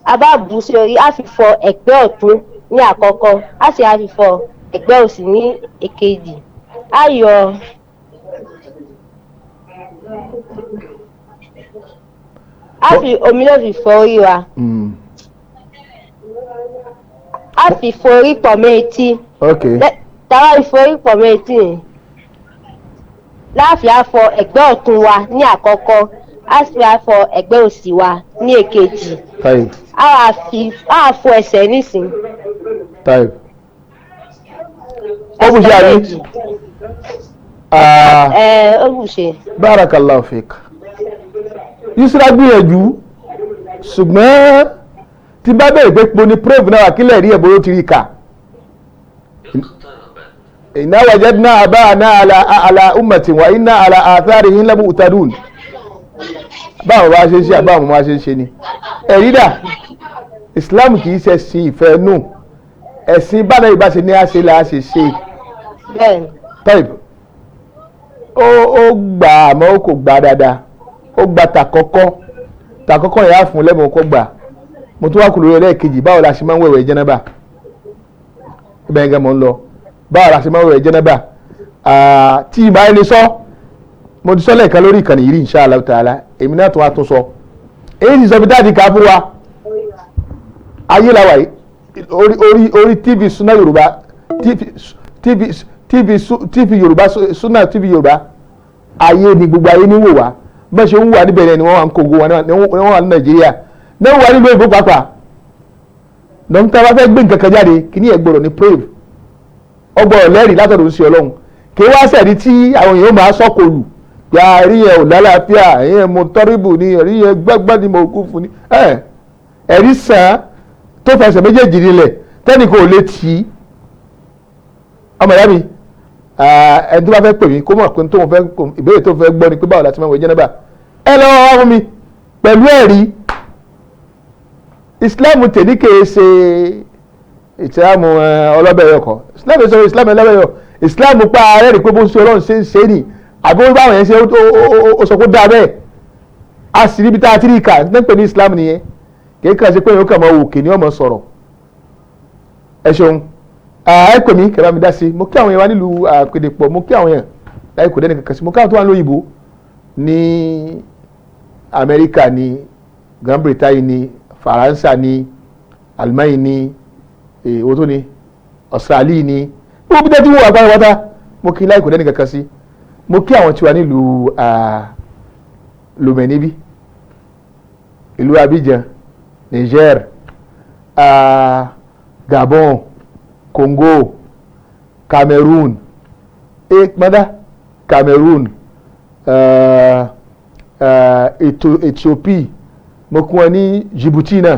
a bá bù sí orí, a fi fọ ẹ̀gbẹ́ ọ̀tún ní àkọ́kọ́, a sì á fi fọ ẹ̀gbẹ́ òsì ní èkejì. A yọ a fi omi náà fi fọ orí wa. A fi fọ orí pọ̀ mọ́ etí. Tá a bá fi fọ orí pọ̀ mọ́ etí yẹn, láàfin á fọ ẹ̀gbẹ́ ọ̀tún wa ní àkọ́kọ́, á sì á fọ ẹ̀gbẹ́ òsì wa ní èkejì. A wá fọ ẹsẹ̀ nísìn. Ó bù ṣe àbí? Ó bù ṣe. Barakallahu fik. Yusra gbìyànjú, ṣùgbọ́n tí bá bẹ̀rẹ̀ pé po ni prove náà kílẹ̀ rí ẹ̀bùrọ̀ ti rí kà. Inna wajadna aba'ana ala ummatin wa inna ala atharihim lamuqtadun. Báwọn bá ṣe ń ṣe àbáwọn máa ṣe ń ṣe ni. Ẹ̀rí dà, Islam kì í ṣe ẹ̀sìn ìfẹ́ nù. Ẹ̀sìn bára ìbáṣe ní àṣẹ là á ṣe ṣe. Type ó gbà àmọ́ ó kò gbà dáadáa. Ó gba tàkọ́kọ́. Tàkọ́kọ́ yẹn á fún lẹ́bùn kó gbà. Mo tún wá kúrò lórí ẹlẹ́ẹ̀kejì, báwo la ṣe máa ń wẹ̀wẹ̀ jẹ́nẹ́bà? Ibẹ̀ yẹn gan mò ń lọ. Báwo la ṣe máa ń wẹ̀wẹ̀ jẹ́nẹ́bà? Tí ìbá ẹni sọ, mo ti sọ lẹ́ẹ̀kan lórí ìkànnì yìí insha Allah ta'ala, èmi náà tún wá tún sọ. Èyí sì sọ bí dáàdì ká fún wa. Ayé la wà yìí, orí TV Sunna Yorùbá, TV Yorùbá, Sunna TV Yorùbá, ayé ni gbogbo ayé ní wò wá. Bẹ́ẹ̀ ṣe ń wà níbẹ̀ ni wọ́n wà ń Kógó wọn ni wọ́n wà ní Nàìjíríà. Náà wà nílùú èbó pàápàá. Dókítà bá fẹ́ gbé nǹkan kan jáde, kí ní ẹ̀ gbọ́dọ̀ ní prove. Ọgbọ́dọ̀ lẹ́rìí látọ̀dọ̀ sí Ọlọ́run. Kí wá sẹ̀rí tí àwọn èèyàn máa sọ́kò lù. Ya ẹ̀rí yẹn ò lálàáfíà, ẹ̀rí yẹn mo tọ́rìbù ni, ẹ̀rí yẹn gbẹ́gbẹ́ ni mo kú fún ni. Ẹ̀rí sàn tó fẹsẹ̀ méjèèjì nílẹ̀ tẹ́nì kò lè tì í. Ọmọ ìyá mi, ẹni tó bá fẹ́ pè mí kó mọ̀ pé tó fẹ́ ìbéèrè tó fẹ́ gbọ́ ni pé báwo la ti máa wọ jẹ́nẹ́bà. Ẹ lọ́wọ́ wá fún mi pẹ̀lú ẹ̀rí. Islam tèmi kìí ṣe ìsìlámù ọlọ́bẹ̀yọ kan. Islam sọ Islam ọlọ́bẹ̀yọ. Islam pa ààrẹ rí pé bó ń ṣe Ọlọ́run ṣe ń ṣe ni àbí ó báwọn yẹn ṣe ó sọ kó dáa bẹ́ẹ̀. A sì níbi tá a ti rí ìkà ní pè ní Islam nìyẹn. Kìí kàn ṣe pé èèyàn kàn máa wò kì ní ọmọ sọ̀rọ̀. Ẹ ṣeun. Ẹ pè mí kẹ́ bá mi dá sí. Mo kí àwọn yẹn wá nílùú Àpèdèpọ̀, mo kí àwọn yẹn láì kò dẹ́ni kankan sí. Mo kí àwọn tó wà lóyìnbó ní Amẹ́ríkà ní Grand Britain ní Faransa ní Alemany ní èwo tó ní Australia ní gbogbo bí tẹ́tí wò wá pátápátá. Mo kí láì kò dẹ́ni kankan sí. Mo kí àwọn tiwa nílùú Lomé níbí, ìlú Abidjan, Niger, Gabon, Congo, Cameroon, Cameroon, Ethiopia, mo kí wọn ní Djibouti náà,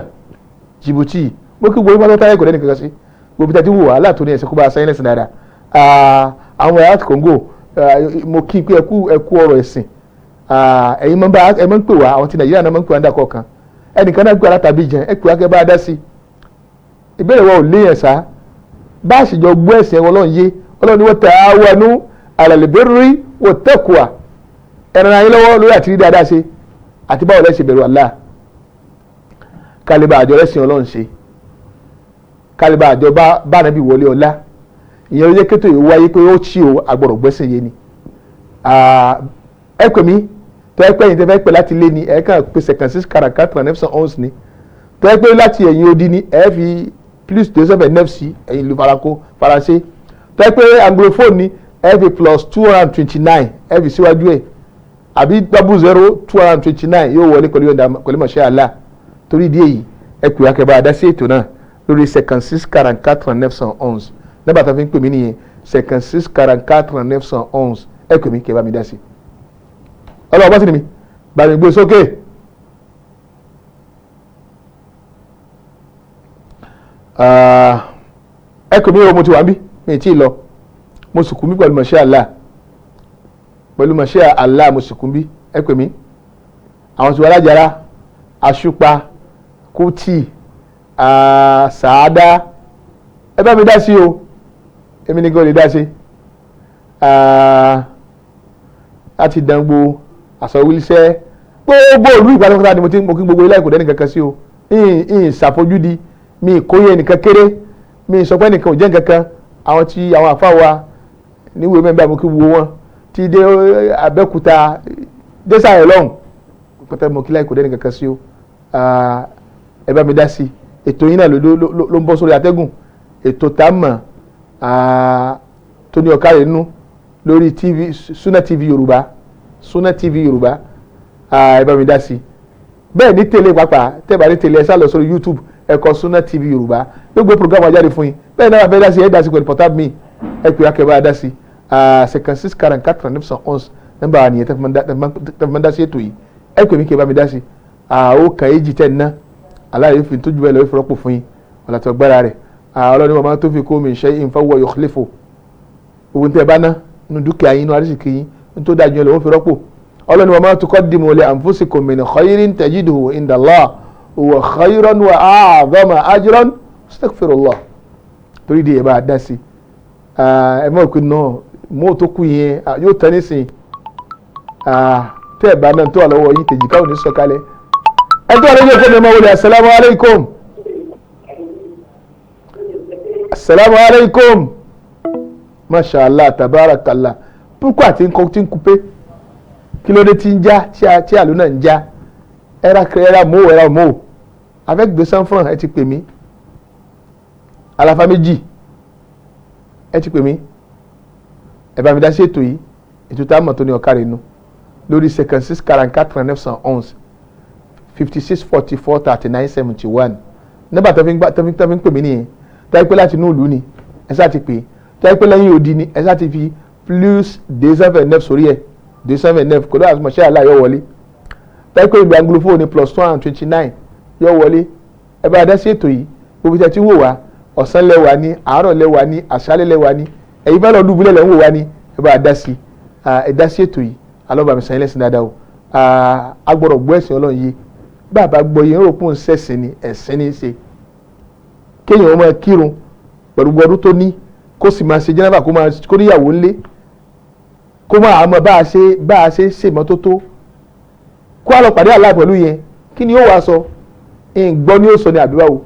Djibouti. Mo kí gbogbo pátá táyà kò lẹ́nu kankan sí. Gbogbo tí a ti wò wàhálà tó ní ẹ̀sìn kó bá a sáyẹ́n lẹ́sìn dáadáa. Àwọn ẹ̀yà Congo, mo kí pé ẹkú ọ̀rọ̀ ẹ̀sìn. Ẹ̀yin máa ń bá ẹ máa ń pè wá, àwọn ti Nàìjíríà náà máa ń pè wá ní dàkọ̀ kan. Ẹnìkan náà gbé aláta Abidjan, ẹ pè wá kẹ́ bá a dá sí. Ìbéèrè wa ò léyàn sá. Bá a sì jọ gbọ́ ẹ̀sìn Ọlọ́run yé, Ọlọ́run ni wa ta'awanu 'alal birri wat-taqwa. Ẹ ràn yín lọ́wọ́ lórí àti rí dáadáa ṣe àti báwo lẹ ṣe bẹ̀rù Allah. Kálíbà àjọ lẹ́sìn Ọlọ́run ṣe, kálíbà àjọ bá nàbí wọlé ọlá. Ìyẹn ló jẹ́ kétò yìí wáyé pé ó tí o àgbọ̀rọ̀ gbẹ́sìn yé ni. Ẹ pè mí tó ẹ pé ẹ̀yin tẹ́ fẹ́ pè láti lé ni, ẹ kàn pé 56 44 911 ni. Tó ẹ pé láti ẹ̀yìn odi ni, ẹ fi plus 209 sí ẹ̀yìn ìlú Faransé. Tó ẹ pé anglophone ni, ẹ fi plus 229 ẹ fi síwájú ẹ̀, àbí 00 229 yóò wọlé pẹ̀lú mọ̀ṣẹ́ Allah. Torí ìdí èyí ẹ pè wá kẹ́ bá a dá sí ètò náà lórí 56 44 911. Nọ́mbà tó fi ń pè mí nìyẹn, 56 44 911. Ẹ pè mí kẹ́ bá mi dá sí. Ọlọ́wọ́ bá sì ní mi bá mi gbé sókè. Ẹ kò mí o, mo ti wà ń bí, mi tí ì lọ, mo sì kú mí pẹ̀lú mọ̀ṣẹ́ Allah, pẹ̀lú mọ̀ṣẹ́ Allah mo sì kú bí. Ẹ pè mí, àwọn tí wọ́n alájàrá, Àṣùpà, Kútì, Sàádá, ẹ bá mi dá sí o, èmi nìkan ò lè dá sí. Láti Dàngbò, Àsọwílísẹ́, gbogbo ìlú ìpàdé ni mo ti mo kí gbogbo ilé ìkòdẹ́ nìkan kan sí o. Ìhìn ṣàfojúdi mi, ìkóyè nìkan kéré mi, sọ pé nìkan ò jẹ́ nǹkan kan. Àwọn tí àwọn àfa wa níwèé mẹ́mbà, mo kí wo wọn ti dé Abẹ́òkúta dẹ́sàrẹ̀ lọ́hùn pátá, mo kí láì kò dẹ́ni kankan sí o. Ẹ bá mi dá sí ètò yín náà ló ń bọ́ sórí atẹ́gùn, ètò tá a mọ̀ tó ní ọ̀ká rẹ̀ nínú lórí TV Sunna TV Yorùbá, Sunna TV Yorùbá. Ẹ bá mi dá sí bẹ́ẹ̀ ní tẹ̀lé pàápàá, tẹ́ bá ní tẹ̀lé, ẹ sá lọ sórí YouTube, ẹ kọ Sunna TV Yorùbá, gbogbo program wa jáde fún yín. Bẹ́ẹ̀ náà fẹ́ dá sí, ẹ dá sí pẹ̀lú portable mi, ẹ pè akẹ́bá dá sí 56 44 911, nọ́mbà wa nìyẹn tẹ́ fi máa dá sí ètò yìí. Ẹ pè mí kí ẹ bá mi dá sí. Ó kàn éjì tẹ̀ ná aláàrẹ fi tó ju bẹ́ẹ̀ lọ, fi rọ́pò fún yín ọ̀làtọ̀ gbára rẹ̀. Ọlọ́ni wọn máa tó fi kó mi ṣe ìfọwọ́ yọ̀kìlẹ́fọ̀ ogun tẹ́ ẹ bá ná nínú dúkìá yín, nínú arísìkí yín, ní tó dájú yẹn lọ́wọ́ fi rọ́pò. Ọlọ́ni wọn máa tuqaddimu li anfusikum min khairin tajiduhu inda Allah huwa khairan wa a'zama ajran, astaghfirullah. Torí di ẹ bá dá sí ẹ mọ̀ pé náà mọ́ tó kú yẹn yóò tán nísìn. Tẹ́ ẹ bá náà tó wà lọ́wọ́ yín, tèjìká ò ní sọ̀kalẹ̀. Ẹ tó wà lójú ẹ̀kọ́ mi, ọmọ wọlé. Asalaamu alaykum, asalaamu alaykum. Masha allah, tabarakallah. Púpọ̀ àti nǹkan tí ń kupé, kí ló dé tí ń já, tí àlù náà ń já? Ẹ̀rà ẹ̀rà mò ẹ̀rà mò afẹ́gbé sanfran. Ẹ ti pè mí alafa méjì, ẹ ti pè mí. Ẹ bá mi dá sí ètò yìí, ètò tá a mọ̀ tó ní ọ̀ká rẹ̀ nu lórí 56 44 911, 56 44 39 71, nígbà tó fi ń pè mí nìyẹn. Tó yẹ pé láti inú ìlú ni, ẹ sá ti pè é. Tó yẹ pé lẹ́yìn odi ni, ẹ sá ti fi plus 229 sórí ẹ̀, 229 kò dáhùn àtúmọ̀ ṣé àlá yọ wọlé. Tó yẹ pé ìlú anglophone ni, plus 229 yọ wọlé. Ẹ bá dá sí ètò yìí. Gbogbo tí a ti wò wá, ọ̀sán lẹ́wà ní, àárọ̀ lẹ́wà ní, àṣálẹ́ lẹ́wà ní, ẹ̀yin fẹ́ lọ dùbúlẹ̀ lẹ́ ń wò wá ní, ẹ bá dá sí, ẹ dá sí ètò yìí. Alọ́ba mi sàn yín lẹ́sìn dáadáa o. A gbọ́dọ̀ gbọ́ ẹ̀sìn Ọlọ́run yìí. Bàbá gbọ́ yẹn rò pé òun ṣẹ̀sìn ni, ẹ̀sìn ní í ṣe. Kéèyàn máa kírun pẹ̀lú ọdún tó ní, kó sì máa ṣe jẹ́nàbà, kó máa kó níyàwó ńlé, kó máa mọ bá a ṣe ṣèmọ́tótó, kó a lọ pàdé Allah pẹ̀lú yẹn, kí ni ó wàá sọ? Ń gbọ́ ni ó sọ ní àbíwáwo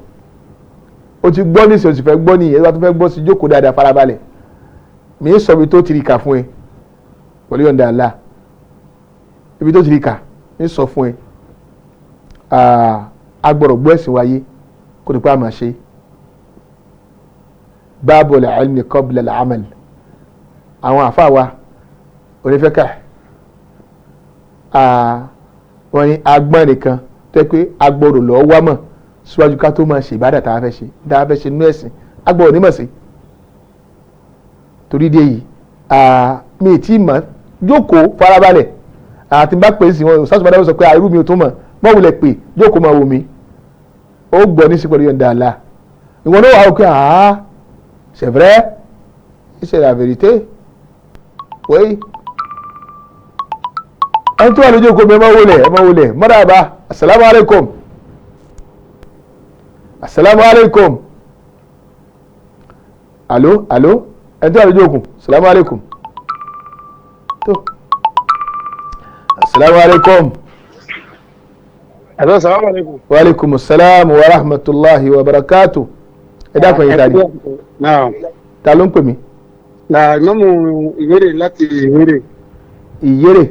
o ti gbọ́ nísìnyí, o sì fẹ́ gbọ́ nìyẹn. Wọ́n tún fẹ́ gbọ́ sí, jókòó dáadáa, farabalẹ̀. Mi ń sọ ibi tó ti rí kà fún ẹ pẹ̀lú yọ̀ǹda Allah. Ibi tó ti rí kà ń sọ fún ẹ. A gbọ́dọ̀ gbọ́ ẹ̀sìn wáyé kó nípa àmà ṣe babul ilmi qabla al-amal. Àwọn àfa wa onífẹ́kà, wọ́n ní agbọ́n nìkan tó yẹ pé a gbọ́dọ̀ lọ́ọ́ wá mọ̀ síwájú ká tó máa ṣe ìbádà tá a fẹ́ ṣe, tá a fẹ́ ṣe nínú ẹ̀sìn, a gbọ́dọ̀ nímọ̀ sí. Torí dé yìí, mi tí mọ̀, jókòó, farabalẹ̀. Àti bá pè é sí wọn sásùmọ́dá sọ pé irú mi ò tó mọ̀ mọ́ wulẹ̀ pè, jókòó, máa wò mí, ó gbọ́ ní sí pẹ̀lú yọ̀ǹda Allah. Ìwọ náà wà ó pé ah, c'est vrai, c'est la vérité, oui. Ẹni tó wà lójú òkú mi, ẹ máa wọlé, ẹ máa wọlé. Marhaba, asalaamu alaykum, asalaamu alaykum. Alo, alo, ẹni tó wà lójú òkú, asalaamu alaykum. Tó, asalaamu alaykum. Hello, salaam alaikum. Wa aleykum salaam wa rahmatulahi wa barakatu. Ẹ dákun, yín tani? Naam. Ta ló ń pè mí? Na ìmáàmù Ìwéré, láti Ìwéré. Ìyérè?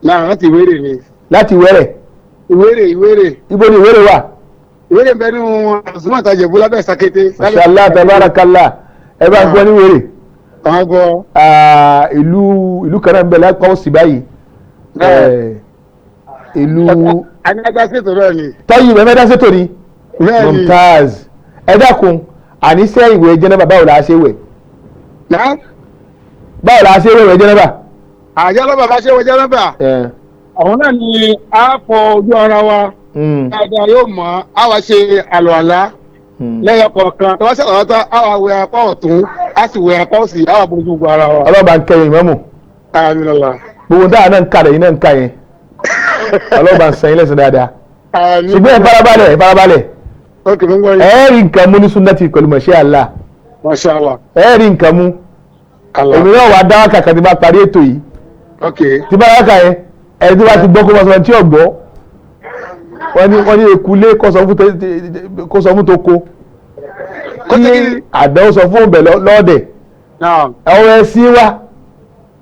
Náà, láti Ìwéré ni. Láti Wẹ́rẹ̀? Ìwéré, Ìwéré. Ibo ni Ìwéré wà? Ìwéré ń bẹ nínú àzùmọ̀ àtàjẹ̀bú lábẹ́ Sàkété. Mashallah, tabarakallah. Ẹ bá gbọ́ ní Wéré. Àwọn gbọ́. Ìlú kan náà ń bẹ lápá òsì báyìí. Ìlú. Anága ṣètò náà ni. Tọ́yìn bẹ́ẹ̀ mẹ́ta ṣètò ni. Bẹ́ẹ̀ni. Mumtaz, ẹ dákun, àníṣe ìwẹ̀ jẹ́nẹ́bà, báwo la ṣe wẹ̀? Náà. Báwo la ṣe wẹ̀ ìwẹ̀ jẹ́nẹ́bà? Àjọ lọ́ba bá ṣe wọ jẹ́nẹ́bà. Àwọn náà ni a fọ ojú ara wa. Dáadáa yóò mọ̀, á wá ṣe àlùwàlá. Lẹ́yìn kọ̀ọ̀kan tó bá ṣàlùwàlá tán, á wá wẹ apá ọ̀tún, á sì wẹ apá òsì, á wá bojú gbogbo ara wa. Ọlọ́ba ń kẹyìn mọ́mù. Àmín Allah. Gbogbo dáa náà ń ka rẹ̀ yín náà ń ka yẹn. Ọlọ́ba ń sẹ́yìn lẹ́sìn dáadáa. Ṣùgbọ́n ẹ farabalẹ̀, ẹ farabalẹ̀. Ok, mo ń gbọ́ yín. Ẹ rí nǹkan mú ní Sunna TV pẹ̀lú Masha Allah. Masha Allah. Ẹ rí nǹkan mú. Èmi náà wàá dá wákà kan tí bá parí ètò yìí. Ok. Tí bá wákà yẹn, ẹni tí bá ti gbọ́ kó máa sọ tí ò gbọ́. Wọ́n ní ekulé kó sọ fún toko. Kí àdán sọ fún ọbẹ̀ lọ́ọ̀dẹ̀. Àwọn ẹ̀sìn wa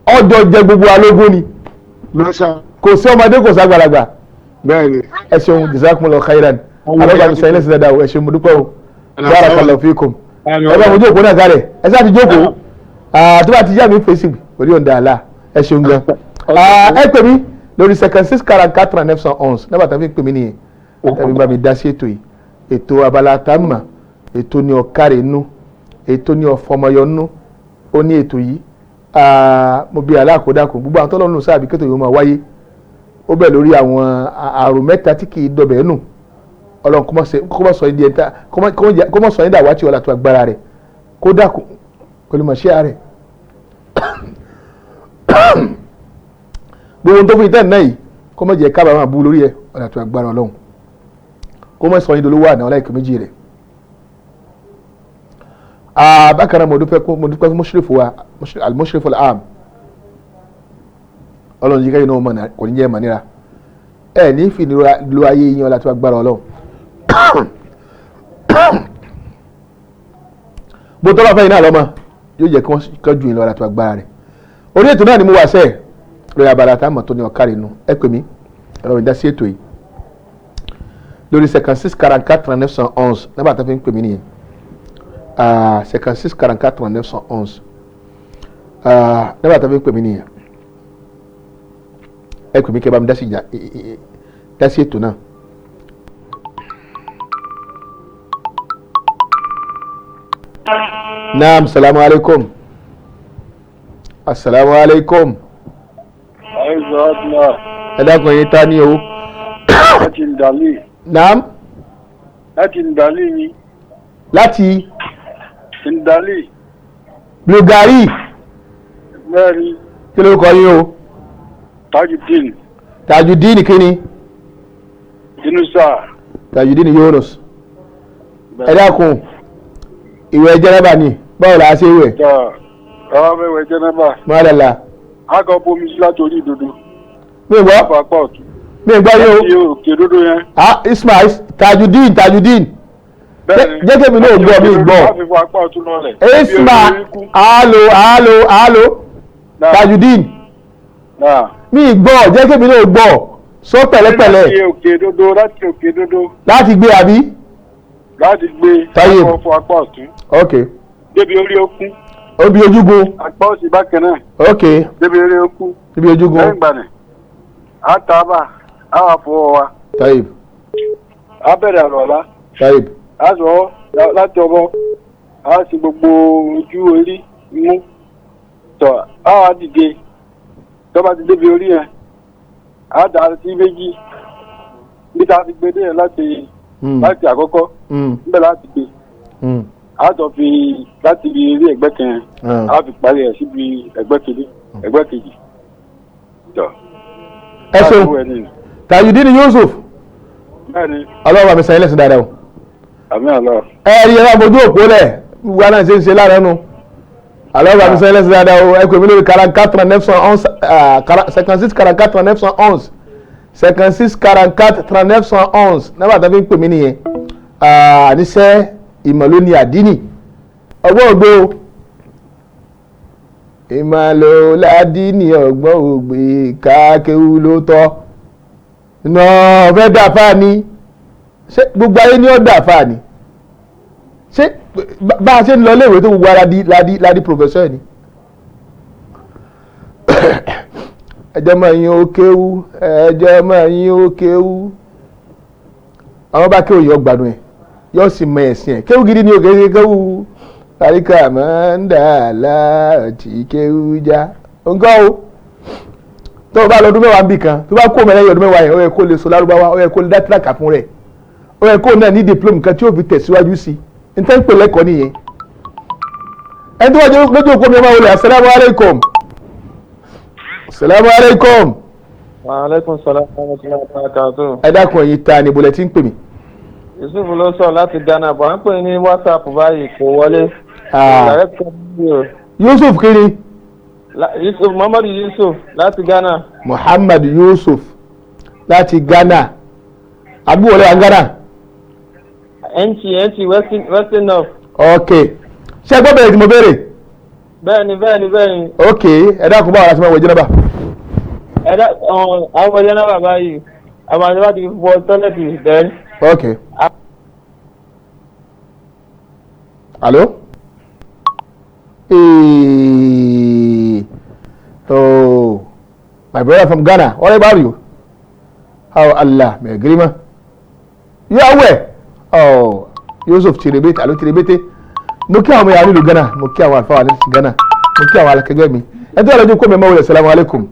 ọjọ́ jẹ gbogbo alógún ni. Kò sí ọmọdé, kò sí àgbàlagbà. Bẹ́ẹ̀ni. Ẹ ṣeun, jazakumullahu khairan. Alọ́ba mi sẹ́yìn lẹ́sìn dáadáa o, ẹ ṣeun, mo dúpẹ́ o. Barakallahu fikum. Ẹ bá mo jókòó náà kálẹ̀, ẹ sáà ti jókòó. Tó bá ti yá mi fèsì orí ọ̀dà àlà, ẹ ṣeun gan. Ẹ pè mí lórí 56 44 911, nígbà tá a fi pè mí nìyẹn. Ẹ bá mi dá sí ètò yìí. Ètò abala tá a mọ̀, ètò ní ọ̀kárẹ̀ nú, ètò ní ọ̀fọmọyọ nú, ó ní ètò yìí. Mo bí aláàkódàkùn gbogbo àwọn tọ́lọ́run sáàbí kẹ́tò yìí ó máa wáyé. Ó bẹ̀ lórí àwọn àrùn mẹ́ta tí kì í dọ̀bẹ̀ nù. Ọlọ́run kó má sọ yín di ẹ̀ta, kó má sọ yín dàwátì ọ̀la tó agbára rẹ̀, kó dàkún pẹ̀lú màṣíà rẹ̀. Gbogbo ohun tó fún yín tẹ́ náà yìí, kó má jẹ́ kábàámà bú lórí ẹ̀ ọ̀la tó agbára Ọlọ́run, kó má sọ yín dolówó àná ọláìkú méjì rẹ̀. Bákan náà mo dúpẹ́ fún mọ́ṣírífù wa, al-mushrifu al-am. Ọlọ́run yìí kẹ́yìn náà mọ̀ kò ní jẹ́ mọ̀ níra. Ẹ ní fi lo ayé yín ọlá tó agbára Ọlọ́run. Bó tọ́lá fẹ́yìn náà lọ́mọ yóò jẹ́ kí wọ́n kánjú yín lọ ọlá tó agbára rẹ̀. Orí ètò náà ni mo wà sẹ́ẹ̀ lórí abala tá a mọ̀ tó ní ọ̀kárì inú. Ẹ pè mí, ẹ̀rọ mi dá sí ètò yìí lórí 56 44 911, nígbà tó fi ń pè mí nìyẹn. 56 44 911, nígbà tó fi ń pè mí nìyẹn. Ẹ pè mí kí ẹ bá mi dá sí ètò náà. Naam, salamu alaikum. Assalamu alaikum. Ẹ dákun, yín ta ni o? Láti Ndàlí. Naam. Láti Ndàlí ni. Láti? Ndàlí. Bulgari. Bẹ́ẹ̀ni. Kí ló kọ yín o? Tajudeen. Tajudeen kí ni? Yunusa. Tajudeen Yunus. Ẹ dákun, ìwẹ̀ jẹ́nẹ́bà ni, báwo la ṣe wẹ̀? Àwọn ọmọ ìwẹ̀ jẹ́nẹ́bà. Mọ́lẹ́la. A kò bomi sí láti orí ìdodo. Mi gbọ́. Mi gbọ́ yín o. Láti òkè dodo yẹn. Ah, Ismail Tajudeen, Tajudeen. Bẹ́ẹ̀ni. Jẹ́ kí èmi náà gbọ́, mi gbọ́. Láti fọ apá ọ̀tún lọ́lẹ̀. Ismail, alo alo alo. Tajudeen. Mi gbọ́, jẹ́ kí èmi náà gbọ́. Sọ pẹ̀lẹ́pẹ̀lẹ́. Láti òkè dodo, láti òkè dodo. Láti gbé àbí? Láti gbé. Tayyib. Láti fọ apá ọ̀tún. Ok. Débi orí okún. Obi ojúgun. Apá òsì bákan náà. Ok. Débi orí okún. Débi ojúgun. Lẹ́yìn ìgbà náà, a tábà, a wà fọwọ́ wa. Tayyib. A bẹ̀rẹ̀ àlọ́lá. Tayyib. A sọ láti ọwọ́, a sì gbogbo ojú orí mú. Tọ́ a wà dìde. Tọ́ba ti débi orí yẹn, a dà sí méjì. Bí ta ti gbé dé yẹn láti láti àkọ́kọ́, níbẹ̀ láti gbé. A tọ́ fi láti ibi eré ẹ̀gbẹ́ kan, a fi parí ẹ̀ síbi ẹ̀gbẹ́ kejì, ẹ̀gbẹ́ kejì. Ẹ ṣeun, Tajudeen Yusuf. Bẹ́ẹ̀ni. Ọlọ́run bá mi sẹ́yìn lẹ́sìn dáadáa o. Àmín Allah. Ẹ rí ẹ bá mojú òpó lẹ̀, gbogbo àná ṣe ń ṣe lára nu. Ọlọ́run bá mi sẹ́yìn lẹ́sìn dáadáa o. Ẹ pè mí lórí 44 911, 56 44 911, 56 44 3911, nígbà tó fi ń pè mí nìyẹn. Àníṣe ìmọ̀ ló ní àdínì, ọgbọ́n ògbé o. Ìmọ̀ ló ládínì, ọgbọ́n ògbé kákéwú ló tọ́. Iná ọ̀fẹ́ dà fáà ni, ṣé gbogbo ayé ni ó dà fáà ni? Ṣé bá a ṣe ń lọ iléèwé tó gbogbo ara di ladi professor ni? Ẹjọ́ máa yín ó kéwú, ẹjọ́ máa yín ó kéwú. Àwọn bá kéwú yọ gbádùn ẹ̀, yóò sì mọ ẹ̀sìn ẹ̀. Kéwú gidi ni òkè ṣe kéwú àríkà máa ń dà láti kéwú já nǹkan o. Tó o bá lọ ọdún mẹ́wàá níbì kan, tó bá kó mẹ́lẹ́yìn ọdún mẹ́wàá yẹn, ó yẹ kó lè sọ lárúbáwá, ó yẹ kó lè dá tíráka fún rẹ̀, ó yẹ kó náà ní diplôme kan tí ó fi tẹ̀síwájú sí. N tẹ́ ń pè lẹ́kọ̀ọ́ nìyẹn. Ẹni tó wà lójú òkú mi ẹ máa wọlé. Asalaamu aleykum. Asalaamu aleykum. Wa aleykum salaam wa rahmatulahi wa barakatuh. Ẹ dákun, ẹ̀yin ta ni ibùlẹ̀ tí ń pè mí? Yusuf ló sọ láti Ghana, bọ̀ à ń pè ní WhatsApp báyìí, kò wọlé. Ah. Yusuf kiri. Yusuf Muhammadu Yusuf láti Ghana. Muhammad Yusuf láti Ghana. Àbí wọlé wa Ghana? NT NT Western North. Ok, ṣé ẹ gbọ́ bẹ̀rẹ̀ tí mo béèrè? Bẹ́ẹ̀ni, bẹ́ẹ̀ni, bẹ́ẹ̀ni. Ok, ẹ dákun, báwo la ti máa wọ jẹ́nàbà? Ẹ dá àwọn ọmọdé náà bàbá yìí, àwọn àti bá ti wọ toilet then. Ok. Allo? Hey. Oh, my brother from Ghana, what about you? How Allah, may grima. You are where? Oh, Yusuf Tirebete, alo Tirebete. Mo kí àwọn ọmọ yàrá nílùú Ghana, mo kí àwọn àlùfáà ní Ghana, mo kí àwọn akẹgbẹ́ mi. Ẹ tó wà lójú kó mi mọ́ wọlé, salamu alaikum.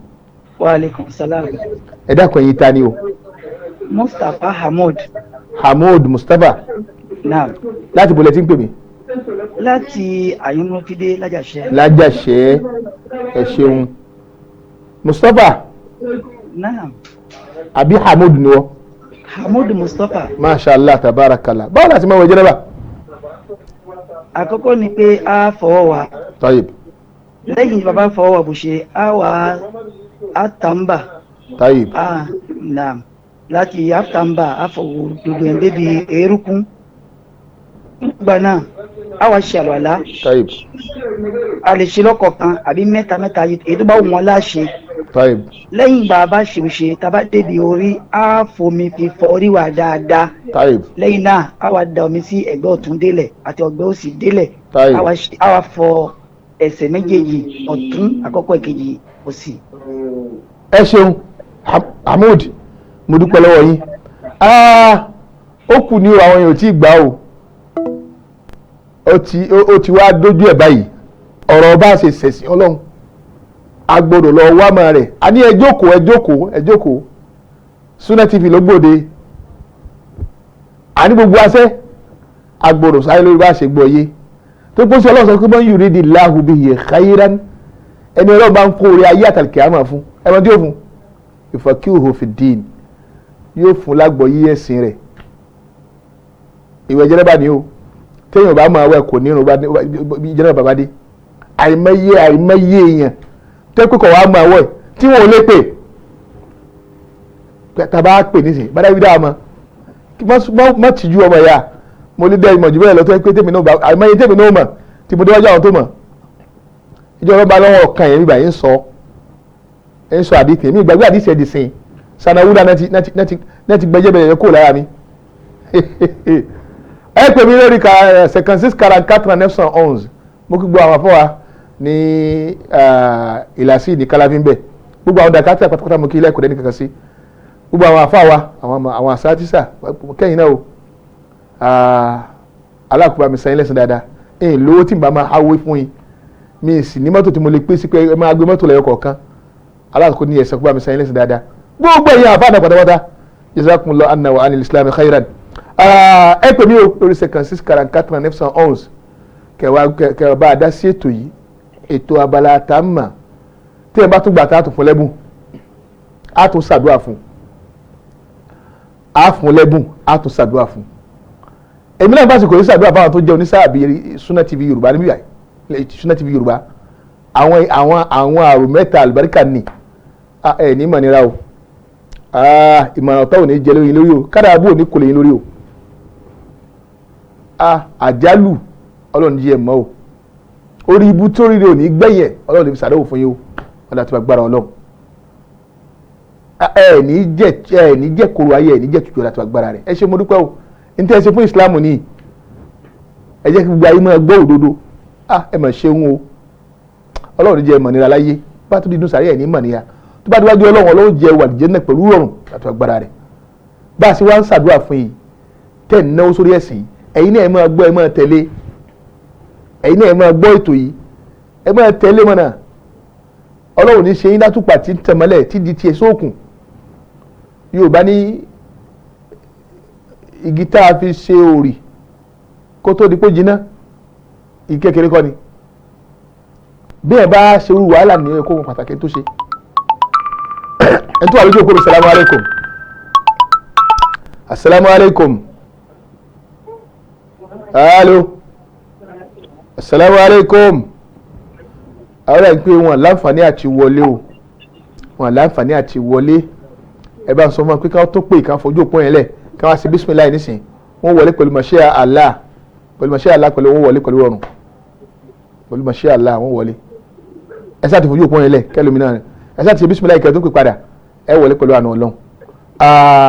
Wa alaikum salam. Ẹ dákun, ẹ̀yin ta ni o? Mustapha Hamud. Hamoud Mustapha. Naam. Láti bolẹ̀ tí ń pè mí? Láti Àyúnmọ́fídé Lájàṣẹ́. Lájàṣẹ́, ẹ ṣeun. Mustapha. Naam. Àbí Hamoud ni wọ́n? Hamud Mustapha. Masha Allah, tabarakallah. Báwo la ti máa wẹ̀ jẹ́nàbà? Àkọ́kọ́ ni pé a fọwọ́ wa. Tayib. Lẹ́yìn bàbá fọwọ́ wa bó ṣe, a wà á tàǹbà. Tayib. A naam. Láti àtàǹbà, a fọwọ́ gbogbo ẹ̀ débi eérúkún. Nígbà náà, a wá ṣe àlùwàlá. Tayib. A lè ṣe lọ́kọ̀ọ̀kan àbí mẹ́ta mẹ́ta, èyí tó bá wù wọ́n láṣẹ. Tayib. Lẹ́yìn ìgbà bá ṣe ṣe, tá a bá débi orí, á fomi fi fọ orí wa dáadáa. Tayib. Lẹ́yìn náà, á wá da omi sí ẹ̀gbẹ́ ọ̀tún délẹ̀ àti ẹ̀gbẹ́ òsì délẹ̀. Tayib. Á wá fọ ẹsẹ̀ méjèèjì, ọ̀tún àkọ́kọ́, ìkejì òsì. Ẹ ṣeun Hamoud, mo dúpẹ́ lọ́wọ́ yín. Ó kù ní o, àwọn èèyàn ò tí ì gbà o. Ó ti wá dójú ẹ̀ báyìí. Ọ̀rọ̀ bá ṣe ṣẹ̀sìn Ọlọ́run, a gbọ́dọ̀ lọ wá mọ́ rẹ̀. A ní ẹ jókòó, ẹ jókòó, ẹ jókòó. Sunna TV ló gbòde. A ní gbogbo asẹ́ a gbọ́dọ̀ sáré lórí bá ṣe gbọ́ yé tó kó sí. Ọlọ́run sọ pé man yuridillahu bihi khairan, ẹni Ọlọ́run bá ń kó orí ayé àtàlùkẹ́ àmà fún ẹ̀rọ tí yóò fún, yufaqihuhu fid-din, yóò fún lágbọ̀ọ́yé ẹ̀sìn rẹ̀. Ìwẹ̀ jẹ́nẹ́bà ni o. Téèyàn bá máa wẹ̀, kò ní irun jẹ́nẹ́bà bàbá dé. Àìmọye àìmọye èèyàn tó pé kọ̀ wá máa wẹ̀ tí wọn ò lè pè tàbá pè nísìnyí bá dábìí dáa mọ́ má tìjú ọmọ ìyá. Mo lè dẹ́ ìmọ̀ jù bẹ́ẹ̀ lọ tó pé tèmi náà bá àìmọye tèmi náà mọ̀ tí mo déwájú àwọn tó mọ̀. Ìjọba bá lọ́wọ́ ọ̀kan yẹn bíbà yín sọ ń sọ àdìsí mi, ìgbàgbé àdìsí ẹ̀dì sìn sanawúdà náà ti gbẹjẹ bẹ̀rẹ̀ kó lára mi. Ẹ pè mí lórí 56 44 911. Mo kí gbọ́ àwọn afọwà ní ìlàsí ní kálábí ń bẹ̀, gbogbo àwọn dàkátà pátápátá, mo kí ilé ẹ̀kọ́ dẹ́ni kankan sí gbogbo àwọn afáwa, àwọn àsátísà kẹ́yìn náà o. Alákùnrin mi sẹ́yìn lẹ́sìn dáadáa. Ẹ̀yìn lówó tí n bá máa háwé fún yín, mi sì ní mọ́tò tí mo lè pín sí pé ẹ máa gbé mọ́tò lẹ́yọ kọ̀ọ̀kan. Alákùnrin ní ẹ̀sẹ̀ kó bá mi sẹ́yìn lẹ́sìn dáadáa. Gbogbo ẹ̀yin àfáàdà pátápátá, jazakumullahu anna wa anil islam khairan. Ẹ pè mí o lórí 56 44 911, kẹwàá bá a dá sí ètò yìí, ètò abala tá a mà. Tí ẹ bá tún gbà, tá a tún fún lẹ́bùn, a tún ṣàdúrà fún, a fún lẹ́bùn, a tún ṣàdúrà fún. Èmi náà bá sì kò ní ṣàdúrà fáwọn tó jẹ́ onísáàbí Sunna TV Yorùbá níbí báyìí. Sunna TV Yorùbá, àwọn àrùn mẹ́ta àlùbáríkà ní ẹ ní ìmọ̀ nira o. Ìmọ̀ràn ọ̀tá ò ní jẹ lórí lórí o, kádà abú ò ní kò lè yín lórí o. Àjálù Ọlọ́run jí ẹ mọ́ o. Orí ibú tó rí rẹ ò ní gbẹ̀yẹ̀. Ọlọ́run lè fi sàdéhùn fún yín o. Ọlọ́run àti agbára Ọlọ́run, ẹ ní jẹ koro ayé, ẹ ní jẹ tutù àti agbára rẹ. Ẹ ṣe, mo dúpẹ́ o. N tẹ́ ẹ ṣe fún ìsìlámù ni ẹ jẹ́ kí gbogbo ayé máa gbọ́ òdodo. Ẹ mà ṣeun o. Ọlọ́run jẹ́ mọ̀ nira láyé, bá tó dídùn sàárẹ̀ ẹ̀ ní mọ̀ nira tó bá díwájú Ọlọ́run. Ọlọ́run jẹ́ wàlìjẹ́ náà pẹ̀lú rọrùn àti agbára rẹ̀. Bá a ṣe wá ń ṣàdúrà fún yìí, tẹ́ ẹ̀ náwó sórí ẹ̀sìn, ẹ̀yin náà ẹ máa gbọ́, ẹ máa tẹ̀lé. Ẹ̀yin náà ẹ máa gbọ́ ètò yìí, ẹ máa tẹ̀lé mọ́nà. Ọlọ́run ní ṣe yín látùpà tí ń tẹ̀mọ́lẹ̀ tí di tiẹ̀ sóòkùn. Yorùbá ní igi tá a fi ṣe òrì. Kó tó di pé jiná, ìkékeré kọ́ ni. Bí ẹ bá ṣe irú wàhálà ní ẹ̀kọ́ wọn pàtàkì tó ṣe. Ẹ tó wà lójú òkú rẹ̀, salamu alaykum. Asalaamu alaykum. Alo. Asalaamu alaykum. Àwọn ẹ̀ ń pè wọn láǹfààní àti wọlé o, wọn láǹfààní àti wọlé. Ẹ bá ń sọ fún wọn pé káwọn tó pè, káwọn fojú òpó yẹn lẹ̀, káwọn ṣe bísímìláì nísìn, wọ́n wọlé pẹ̀lú mọ̀ṣẹ́ Allah, pẹ̀lú mọ̀ṣẹ́ Allah, pẹ̀lú wọ́n wọlé pẹ̀lú ọ̀run, pẹ̀lú mọ̀ṣẹ́ Allah wọ́n wọlé. Ẹ sáà ti fojú òpó yẹn lẹ̀ kẹlòmínà rẹ, ẹ sáà ti ṣe bísímìláì kẹ́ tó pè padà, ẹ wọlé pẹ̀lú àna Ọlọ́run.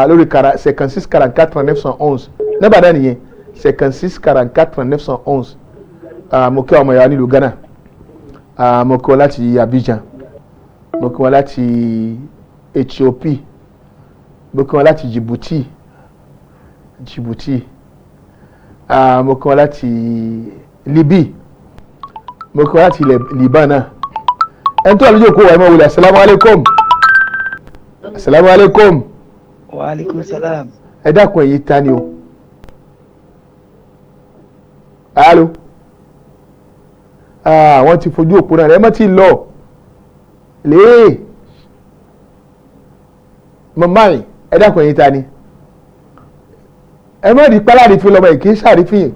Lórí 56 44 39 11, nọ́mbà náà nìyẹn, 56 44 39 11. Mo kí ọmọ ìyá nílùú Ghana, mo kí wọn láti Abidjan, mo kí wọn láti Ethiopia, mo kí wọn láti Djibouti, mo kí wọn láti Libya, mo kí wọn láti Liban náà. Ẹni tó wà lójú òkú wa, ẹ máa wọlé. Asalaamu alaykum. Asalaamu alaykum. Wa aleykum salam. Ẹ dákun, ẹ̀yin ta ni o? Alo. Wọ́n ti fojú òpó náà, ẹ má ti lọ lèé mọ̀mọ́ yìí. Ẹ dákun, ẹ̀yin ta ni? Ẹ má rí pálárìfín lọ́mọ yìí, kì í ṣàrífín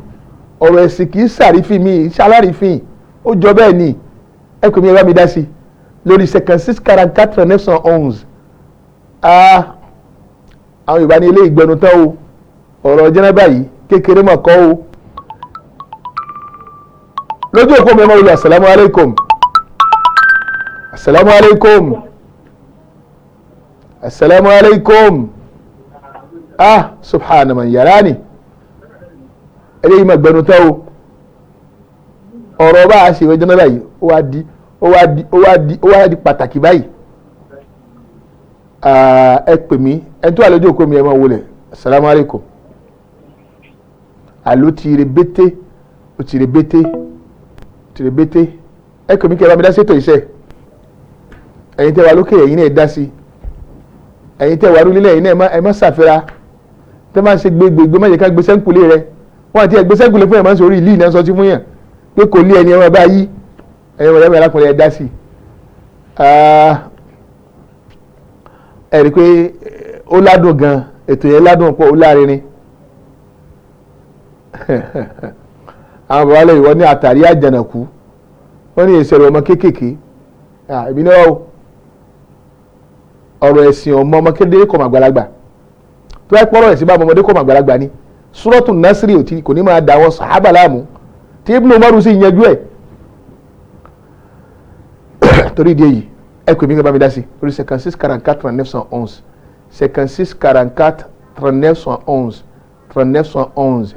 ọ̀rọ̀ ẹ̀sìn, kì í ṣàrífín mi ṣalárìfín, ó jọ bẹ́ẹ̀ ni. Ẹ kò mi, ẹ bá mi dá sí lórí 56 44 39 11. Àwọn Yorùbá ní ilé ìgbẹnu tán o, ọ̀rọ̀ jẹ́nẹ́bà yìí kékeré mọ̀ kọ́ o. Lójú òpó mi, ẹ máa wọlé. Asalaamu alaykum. Asalaamu alaykum. Asalaamu alaykum. Subhana man yarani. Eléyìí máa gbẹnu tán o, ọ̀rọ̀ bá a ṣe ìwé jẹ́nẹ́bà yìí, ó wá di ó wá di ó wá di ó wá di pàtàkì báyìí. Ẹ pè mí, ẹ tó wà lójú òkú mi, ẹ máa wọlé. Asalaamu alaykum. Àló ti rebete, ó ti rebete, ó ti rebete. Ẹ pè mí kí ẹ bá mi dá sétò iṣẹ́. Ẹ̀yin tẹ́ wà lókè, ẹ̀yin náà ẹ dá sí. Ẹ̀yin tẹ́ wà lórílẹ̀, ẹ̀yin náà ẹ má ṣàfihàn tẹ́ máa ń ṣe gbégbégbé, má yẹ ká gbé sẹ́ńkùlé rẹ. Wọ́n àti ẹgbẹ́ sẹ́ńkùlé fún ẹ̀ máa ń sọ orí ìlú ìnáwó sọtí fún yàn pé kò lé ẹni ẹ máa bá yí. Ẹ̀yin wọ̀nyẹ́ mi alákùnrin, ẹ dá sí. Ẹ rí i pé ó ládùn gan, ètò yẹn ládùn pọ̀, ó lárinrin. Àwọn bàbá lẹ́yìn wọ́n ní àtàrí àjànàkú, wọ́n ní ìṣẹ̀rù ọmọ kéékèèké ìbí náà o. Ọ̀rọ̀ ẹ̀sìn ọmọ ọmọ kékeré kọ̀ màgbàlagbà, tó bá pọ̀rọ̀ ẹ̀sìn bá ọmọdé kọ̀ màgbàlagbà ni Súrọ́tù Násírì ò tí kò ní máa dà wọ́n sàhábà láàmú tí Ibn Umaru sì yanjú ẹ̀. Torí ìdí èyí, ẹ pè mí kí n bá mi dá sí lórí 56 44 39 11, 56 44 39 11, 39 11,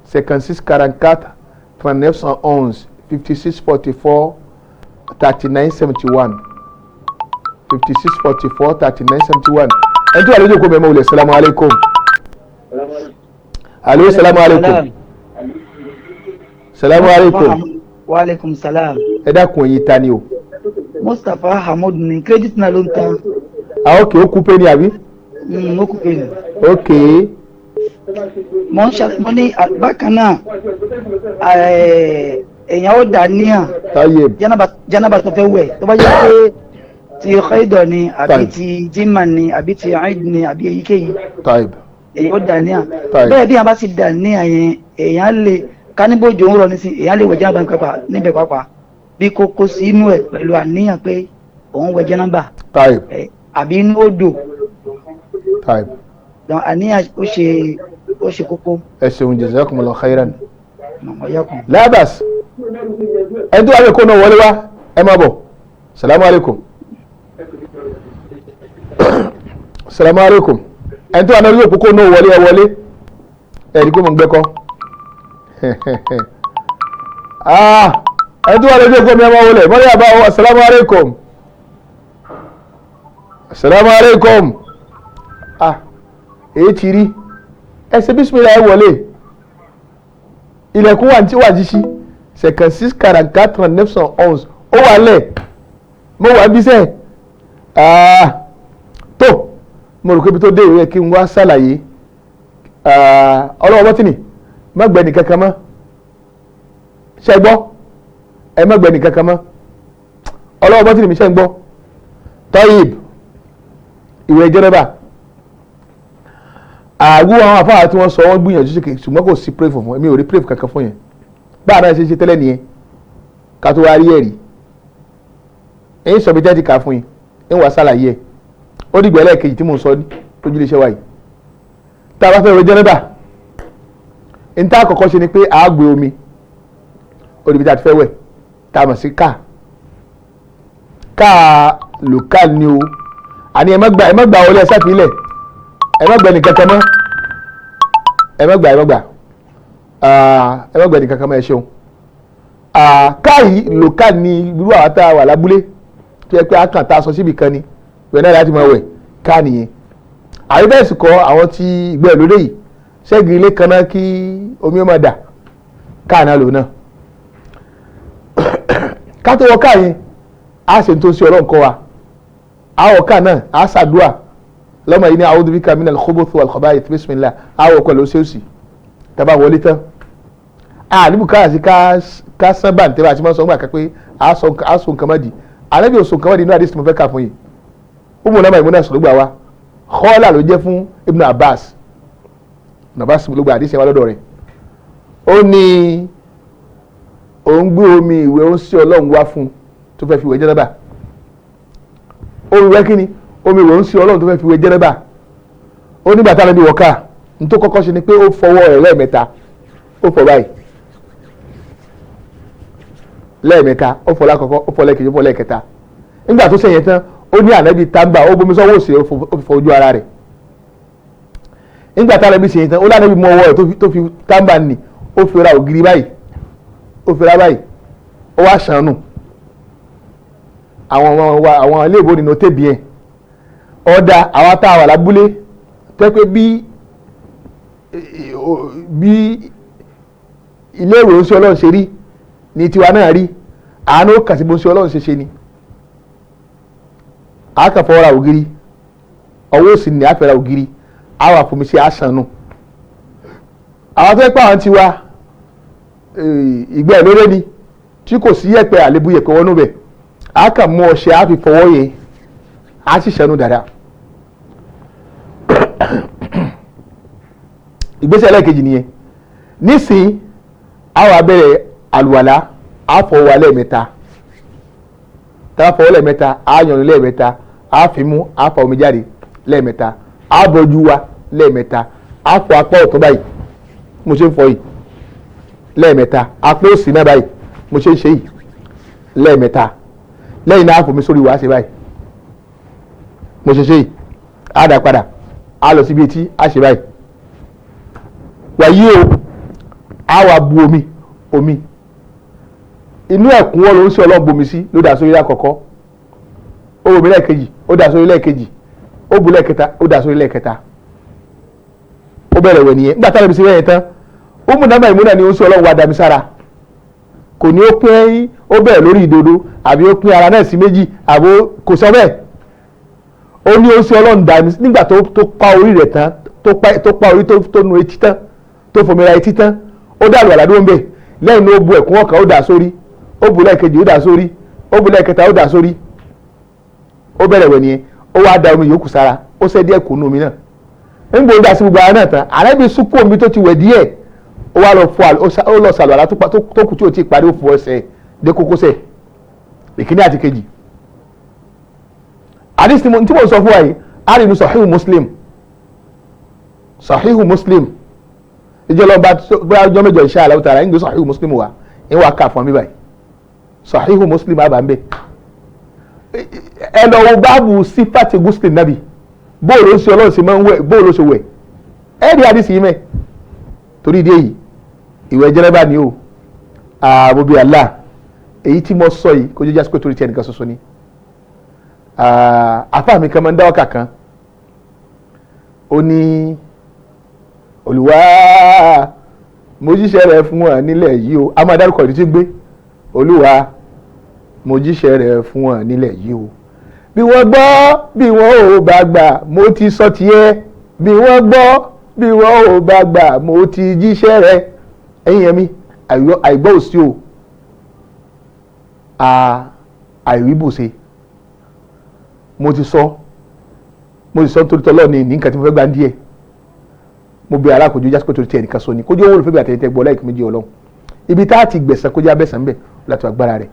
56 44 39 11, 56 44 39 71, 56 44 39 71. Ẹni tó wà lójú òkú mi, ẹ máa wulẹ̀. Salamu alaykum. Alo, salamu alaykum. Salamu alaykum. Wa aleykum salam. Ẹ dákun, ẹ̀yin ta ni o? Mustapha Hamud ni, credit náà ló ń tan. Ah, ok, ó kú pé ni àbí? Ó kú pé ni. Ok. Mo ń ṣàlàyé, mo ní bákan náà, èèyàn ó dà níyàn Tayyib. Jánábà tó fẹ́ wẹ̀, tó bá jẹ́ pé ti xeidọ̀ ni àbí ti jimá ni àbí ti eid ni àbí èyíkéyìí, Tayyib. èèyàn ó dà níyàn. Tayyib. Bẹ́ẹ̀ bí èèyàn bá sì dà níyàn yẹn, èèyàn lè káníbòjò ń rọ nísìn, èèyàn lè wẹ̀ jánábà níbẹ̀ pàápàá, bí kò kó sí inú ẹ̀ pẹ̀lú àníyàn pé òun wẹ̀ jánábà Tayyib. àbí inú odò. Tayyib. Àníyàn ó ṣe kókó. Ẹ ṣeun, jazakumullahu khairan. Ọ̀yọ́kùn. Labas, ẹni tó wà lè kó náà wọlé wá, ẹ máa bọ̀. Salamu alaykum. Salamu alaykum. Ẹni tó wà náà yóò kókó náà wọlé, ẹ wọlé. Ẹ rí kó mọ̀ ń gbẹ́kọ́. Ẹni tó wà lójú òkú mi, ẹ máa wọlé. Mọ́lẹ́ àbá o. Salamu alaykum. Salamu alaykum. Èyí ti rí. Ẹ ṣe bísímìlà, ẹ wọlé. Ilẹ̀kùn wà tí wà ṣíṣí. 56 44 39 11, ó wà lẹ̀. Mo wà bí sẹ́ẹ̀ tó mo rò pé ibi tó dé ìwé kí n wá ṣàlàyé. Ọlọ́wọ́ bọ́tìnì má gbẹ́ni kankan mọ́. Ṣe gbọ́? Ẹ má gbẹ nìkan kan mọ́. Ọlọ́wọ́ bọ́tìrì mi, ṣe ń gbọ́? Tọ́yìb, ìwẹ̀ jẹ́nẹ́bà, àgbo àwọn afáà tí wọ́n sọ, wọ́n gbìyànjú sí, ṣùgbọ́n kò sí proof fún. Èmi ò rí proof kankan fún yẹn. Báà náà ṣe ṣe tẹ́lẹ̀ nìyẹn ká tó wá rí ẹ̀rí. Èyí sọ bí tẹ́tì ká fún yín, ń wàá ṣàlàyé ẹ̀. Ó dìgbà ẹlẹ́ẹ̀kejì tí mò ń sọ ní lójúlé iṣẹ́ wa yìí. Tá a bá fẹ́ wẹ̀ jẹ́nẹ́bà, n tá àkọ́kọ́ ṣe ni pé a gbé omi. Ó dìbí tá a ti fẹ́ wẹ̀, tá a mọ̀ sí káà káà local ni o. Àní ẹ má gbà, ẹ má gbà wọlé, ẹ sáfìlẹ̀, ẹ má gbẹ nìkan kan mọ́. Ẹ má gbà, ẹ má gbà, ẹ má gbẹ nìkan kan mọ́. Ẹ ṣeun. Káà yìí local ni irú àwọn tá a wà lábúlé tó yẹ pé a kàn tá a sọ síbi kan ni ìwẹ̀ náà láti máa wẹ̀, káà nìyẹn. Àbí bẹ́ẹ̀ sì kọ́, àwọn tí ìgbẹ́ lóde yìí ṣẹ́gi ilé kan náà kí omi ó máa dà, káà náà lò náà. Ká tó wọ káà yẹn, a ṣe tó ń ṣe ọlọ́run kọ́ wa. A wọ káà náà, a ṣàdúà lọ́mọ yìí ní a'udhu bika minal khubuthi wal khaba'ith, bismillah. A wọ pẹ̀lú ṣéèṣì tàbá wọlé tán. A ní bùkátà sí ká sán bàǹtẹ́ bá a ti máa sọ ńgbà kan pé a sọ nǹkan mọ́ di ànábì ò sọ nǹkan mọ́ di inú àdìsí mo fẹ́ kà fún yìí. Umu náà Maimuna sọ̀rọ̀ gbà wá, kọ́lá ló jẹ́ fún Ibn Abbas. Ibn Abbas ló gba àdìsí wa lọ́dọ̀ rẹ̀. Ó ní òun gbé omi ìwẹ̀ ó ń sí ọlọ́run wá fún un tó fẹ́ fi wẹ̀ jẹ́nẹ́bà. Omi ìwẹ̀ kíni? Omi ìwẹ̀ ó ń sí ọlọ́run tó fẹ́ fi wẹ̀ jẹ́nẹ́bà. Ó ní bàtà lẹ́bi wọ̀ká ní tó kọ́kọ́ ṣe ni pé ó fọwọ́ rẹ̀ lẹ́ẹ̀mẹ́ta. Ó fọ báyìí lẹ́ẹ̀mẹ́ta. Ó fọ lákọ̀ọ́kọ́, ó fọ lẹ́ẹ̀kejì, ó fọ lẹ́ẹ̀kẹta. Nígbà tó ṣẹ̀yẹn tán, ó ní ànábì tàǹbà, ó bomi sọ́wọ́ òsì, ó fi fọ ojú ara rẹ̀. Nígbà tá ànábì ṣẹ̀yẹn tán, ó lánàbì mú ọwọ́ rẹ̀ tó fi tàǹbà nì, ó fi ra ògiri báyìí, ó fi ra báyìí, ó wá ṣàánú àwọn ọmọ wa. Àwọn ilé ìbò nínú tèbi yẹn ọ̀dà àwa tá a wà lábúlé tẹ́ pé bí ilé ìwé oṣù ọlọ́run ṣe rí ní tiwa náà rí, àánú kà sí bó ṣe ọlọ́run ṣe ṣe ni. A kàn fọwọ́ ra ògiri, ọwọ́ òsì ni a fẹ́ ra ògiri, a wà fún mi sí àṣànù. Àwọn tó ń pa àwọn tiwa ìgbẹ́ lórí ni tí kò sí yẹ̀pẹ̀, àlebu yẹ̀pẹ̀ wọnú bẹ̀, a kàn mú ọṣẹ, a fi fọwọ́ yẹn, a sì ṣànù dáadáa. Ìgbésẹ̀ ẹlẹ́ẹ̀kejì nìyẹn. Nísìnyí, a wà bẹ̀rẹ̀ àlùwàlá. A fọwọ́ wa lẹ́ẹ̀mẹ́ta. Tá a fọwọ́ lẹ́ẹ̀mẹ́ta, a yànnú lẹ́ẹ̀mẹ́ta, a fi mú, a fa omi jáde lẹ́ẹ̀mẹ́ta, a bọ́jú wa lẹ́ẹ̀mẹ́ta, a fọ apá ọ̀tún báyìí mo ṣe ń fọ yìí lẹ́ẹ̀mẹ́ta, apá òsì náà báyìí mo ṣe ń ṣe yìí lẹ́ẹ̀mẹ́ta. Lẹ́yìn náà, a fòmí sórí wa, ṣe báyìí mo ṣe ṣe yìí, a dà padà, a lọ síbi etí, a ṣe báyìí. Wàyí o, a wà bu omi. Omi inú ẹ̀kúnwọ́ ló ń ṣe ọlọ́run bomi sí, ló dà sórí lákọ̀ọ́kọ́, ó bomi lẹ́ẹ̀kejì, ó dà sórí lẹ́ẹ̀kejì, ó bu lẹ́ẹ̀kẹta, ó dà sórí lẹ́ẹ̀kẹta. Ó bẹ̀rẹ̀ wẹ̀ nìyẹn. Nígbà táwọn ibi sí wẹ̀yẹn tán, ó mú nàmà ìmúnà ni ó ń ṣe ọlọ́run wa dàmí sára. Kò ní ó pín, ó bẹ̀rẹ̀ lórí ìdodo, àbí ó pín ara náà sí méjì, àbí kò sọ bẹ́ẹ̀. Ó ní ó ń ṣe ọlọ́run dàmí nígbà tó pa orí rẹ̀ tán, tó pa orí, tó nu etí tán, tó fòmìnira etí tán, ó dàlù àlàdó ń bẹ̀. Lẹ́yìn ní ó bu ẹ̀kún ọ̀kan, ó dà sórí, ó bu lẹ́ẹ̀kejì, ó dà sórí, ó bu lẹ́ẹ̀kẹta, ó dà sórí. Ó bẹ̀rẹ̀ wẹ̀ nìyẹn. Ó wá da omi yòókù sára, ó ṣẹ́ díẹ̀ kù nú omi náà. Nígbà ó dà sí gbogbo ara náà tán, àrẹ́bí sunkún omi tó ti wẹ̀ díẹ̀, ó wá lọ fọ, ó lọ sàlù àlá tó kù tí ò tí ì parí, ó fọ ẹsẹ̀ dé kókósẹ̀, ìkíní àti kejì. Àdìsí tí mo sọ fún wa yìí, á rí inú Sahihu Muslim. Sahihu Muslim, ìjọ lọ bá bóyá ọjọ́ mẹ́jọ, insha Allah ta'ala, ń gbé Sahihu Muslim wa, ń wà ká fún mi báyìí. Sahihu Muslim àbá ń bẹ. Ẹ lọ wo báàbù sífàtì gusli nabi, bóòlù ó ṣe ọlọ́run ṣe máa ń wẹ̀, bóòlù ó ṣe wẹ̀, ẹ rí àdìsí yìí mẹ́. Torí ìdí èyí, ìwẹ̀ jẹ́nẹ́bà ni o. Ààbò bíi Allah, èyí tí mo sọ yìí kó jẹ́ jásí pé torí tí ẹnìkan ṣoṣo ni. Àfáà mi kan máa ń dá wákà kan, ó ní, "Olùwà, mo jíṣẹ́ rẹ̀ fún wọn nílẹ̀ yìí o." A máa dárúkọ ìdí tí ń gbé. "Olúwa, mo jíṣẹ́ rẹ̀ fún wọn nílẹ̀ yìí o, bí wọ́n gbọ́, bí wọ́n ò bá gbà, mo ti sọ tiẹ̀. Bí wọ́n gbọ́, bí wọ́n ò bá gbà, mo ti jíṣẹ́ rẹ̀." Ẹ̀yin yẹn mi, àìgbọ́ òsì o. Àìríbùṣe mo ti sọ, mo ti sọ nítorí tọ́lọ́ ní nǹkan tí mo fẹ́ gbà ń díẹ̀. Mo bẹ alákòjú jásíkò torí tiẹ̀ nìkan sọ ni kójú owó olùfẹ́ bí àtẹ̀yìntẹ́ gbọ́ láìkí méjì ọlọ́run ibi tá a ti gbẹ̀sán kójú abẹ́sàn bẹ̀ láti agbára rẹ̀.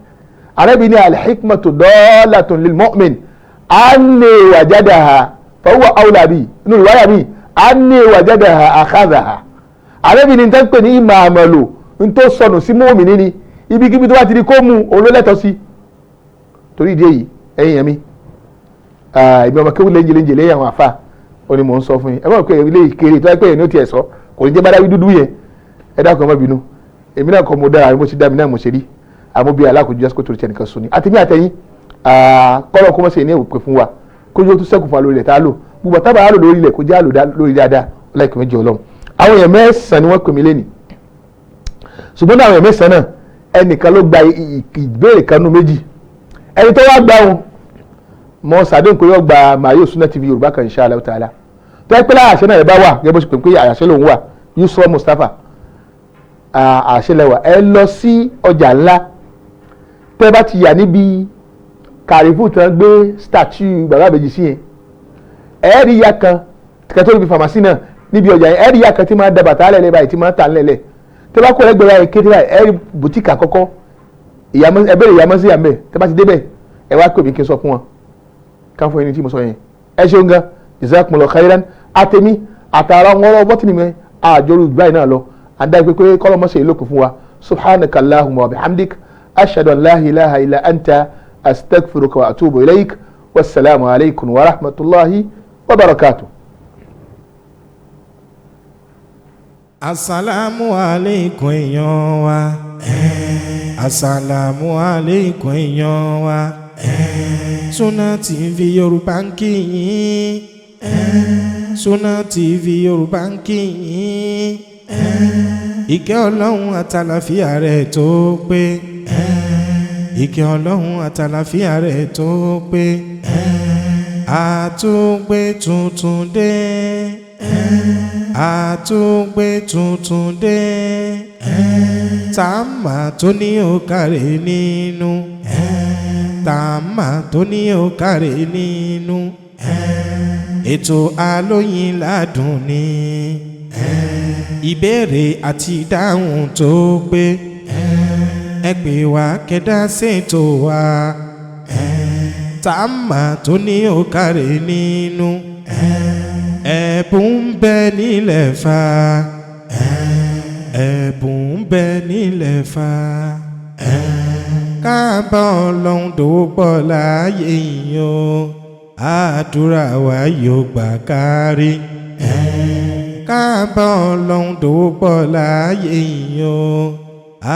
Ànábì ní alhikmatu dalatun lil mu'min anni wajadaha fahuwa awla bi, inú ìwáyà mi anni wajadaha akhadhaha. Ànábì ní tẹ́ ń pè ní ìmọ̀ àmọ̀lò ń tó sọnù sí mọ́ọ̀mìnì ni ibikíbi tó bá ti di kó mu òun ló lẹ́tọ̀ọ́ sí. Torí ìdí èyí ẹ̀yin yẹn mi ìbí ọmọ kéwù léńjẹ léńjẹ lẹ́yìn àwọn àfa ó ní mò ń sọ fún yín, ẹ bá pè é ilé ìkéré tó wáyé pé èyí ó tiẹ̀ sọ kò ní jẹ́ bádáwí dúdú yẹn. Ẹ dákun ẹ má bínú, èmi náà kọ́ mo dára mo ti dá mi náà mo ṣe rí àmọ́ bí alákòjú jásíkò torí tiẹ̀ nìkan sùn ni àtẹ̀mí àtẹ̀yìn kọ́lọ̀ kó mọ̀ sí ní èwò fún wa kójú ó tún sẹ́kù fún wa lórí ilẹ̀ tá a lò gbogbo tábà á lò lórí ilẹ̀ kó jẹ́ àlò lórí dáadáa ọláìkùn méjì ọlọ́run. Àwọn èèyàn mẹ́sàn-án ni wọ́n pè mí lẹ́nìí, ṣùgbọ́n àwọn èèyàn mẹ́sàn-án náà ẹnìkan ló gba ìbéèrè kan nú méjì. Ẹni tó wá gbà wọn mọ sàdéhùn pé yóò gba Mayo Sunna TV Yorùbá kan insha Allah ta'ala tó ẹ pé láàṣẹ náà ẹ bá wà gẹ́gẹ́ bó ṣe pè pé àṣẹ lòun wà Yusuf Mustapha àṣẹ lẹwà. Ẹ lọ sí ọjà ńlá tẹ́ bá ti yà níbi kàrífù tí wọ́n gbé statue bàbá àbèjì sí yẹn, ẹ rí ya kan kẹtọ́ níbi fàmásì náà níbi ọjà yẹn, ẹ rí ya kan tí máa da bàtà lẹ́lẹ́ báyìí tí máa tà lẹ́lẹ́. Tẹ́ bá kó ẹlẹ́gbẹ̀rẹ́ yẹn kéde báyìí ẹ rí bùtíkì àkọ́kọ́ ẹ bẹ̀rẹ̀ ìyàmọ́sí yà mẹ́. Tẹ́ bá ti débẹ̀ ẹ wá pè mí kí n sọ fún wọn káfọ́ ẹni tí mo sọ yẹn. Ẹ ṣeun gan, jazakumullahu khairan. Àtẹ̀mí àtàrà ńwọ́rọ́ bọ́tìnì mi àjọrò ìgbà yìí náà lọ àdá pé kọ́lọ́mọ́sẹ̀ ìlókun fún wa. Subhanaka allahumma wa bihamdik ashhadu an la ilaha illa anta astaghfiruka wa atubu ilayk. Wassalamu alaykum wa rahmatulahi wa barakatuh. Asalaamu aleykum èèyàn wa, asalaamu aleykum èèyàn wa, Sunna TV Yorùbá ń kí yín, Sunna TV Yorùbá ń kí yín, ìkẹ́ ọlọ́run àtàlàfíà rẹ̀ tó pé, ìkẹ́ ọlọ́run àtàlàfíà rẹ̀ tó pé, àtúngbé tuntun dé, àtúngbé tuntun dé, tààmà tó ní òkàrè nínú, tààmà tó ní òkàrè nínú, ètò alóyin ládùn ní ìbéèrè àti ìdáhùn tó pé, ẹ pè wá kẹ́dá ṣètò wa, tààmà tó ní òkàrè nínú, ẹ̀bùn ń bẹ nílẹ̀ fa, ẹ̀bùn ń bẹ nílẹ̀ fa, káàbọ̀ ọlọ́run dòwò pọ̀ láàyè yìí o, àdúrà wa yóò gbà kárí, káàbọ̀ ọlọ́run dòwò pọ̀ láàyè yìí o,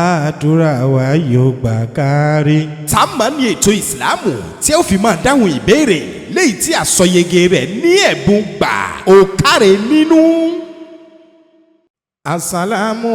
àdúrà wa yóò gbà kárí. Táàmà ní ètò ìsìláàmù tí ó fi máa dáhùn ìbéèrè léyìí tí àsọyege rẹ̀ ní ẹ̀bùn gbà ó káre nínú. Asalaamu.